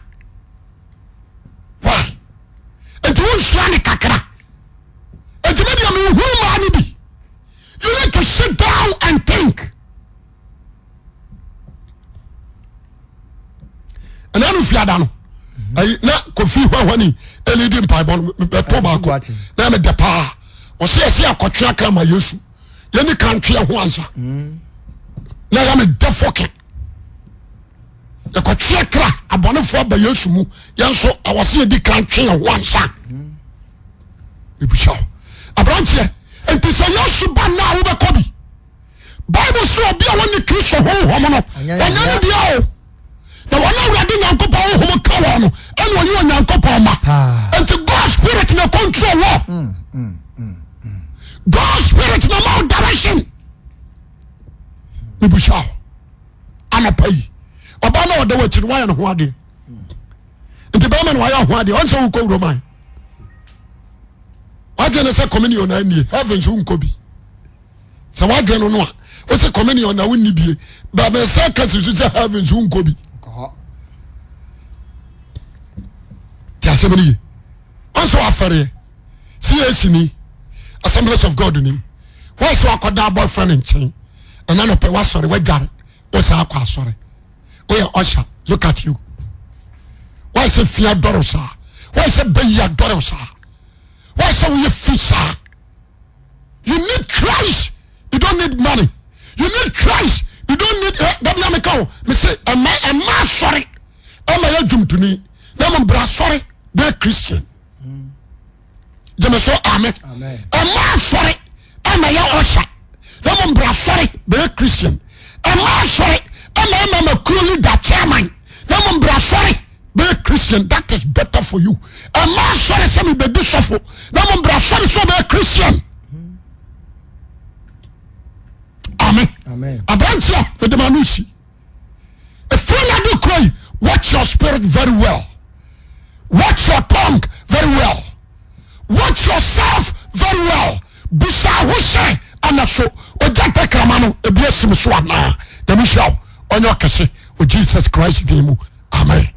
why? Nti wonsua ne kakra. Nti me deɛ menhunu maa no bi. You need to sit down and think. Ɛna no fiada no ayi na Kofi hwahwani ɛlidi mpaebɔ no bɛtɔ baako na ɛmɛ dɛ paa. Ɔsɛ yɛsɛ akɔtwe akra ma Yesu yɛni kan twe ho ansa na yɛ me dɛ fɔke yɛkɔtwe akra abɔnefoɔ aba Yesu mu, yɛn nso ɛwɔ sɛ yɛdi kan twe ho ansa. Ebisa aberanteɛ nti sɛ Yesu ba na wobɛkɔ bi. Bible sɛ obi a wɔne Kristo honhom no ɔnyɛ ne deɛ o, na wɔn Awurade Nyankopɔn honhom ka wɔn no ɛna ɔyɛ Onyankopɔn ma. Nti God spirit na control wɔ. God spirit na ma wo direction. Mebusa wo anɔpa yi, ɔbaa na ɔda w'akyi no wayɛ ne ho adeɛ nti bɛrima na wayɛ ho adeɛ ɔnsɛ wokɔ wuroman wadwene ne sɛ communion na nie heaven so nkɔ bi. Sɛ wadwene no no a wosɛ communion na wonni bie bɛbɛ sɛ kasi so sɛ heaven so nkɔ bi. Ti asɛm no ye ɔnsɛ wafɛreɛ CAC ni Assemblies of God ni wɔn sɛ wakɔda boyfriend nkyɛn ɛna nɔpɛ wasɔre wadware wosan akɔ asɔre woyɛ ɔsha. Look at you. Wɔn sɛ fi adɔre saa, wɔn sɛ bɛyi adɔre saa, wɔn sɛ woyɛ fi saa. You need Christ, you don't need money. You need Christ, you don't need dabi ameka o me se ɛma ɛma asɔre ɛma yɛ dwomtoni na mo bra asɔre bɛyɛ Christian. Gyeme so ame. Ɛma asɔre ɛma yɛ ɔsha na mo bra asɔre bɛyɛ Christian. Ɛma asɔre ɛma ɛma ma kuro leader chairman na mo bra asɔre bɛyɛ Christian. That is better for you. Ɛma asɔre sɛ mi bɛ di sɔfo na mo bra asɔre sɛ ɔbɛyɛ Christian. Amen. Aberanteɛ mede ma no si efiri na de kura yi, watch your spirit very well, watch your tongue very well, watch yourself very well. Busa ho sɛ ɛna so ogya tɛkrɛma no ebi esi mi so anaa? Nyame hyira wo, ɔnyɛ ɔkɛse wɔ Jesus Christ din mu, amen.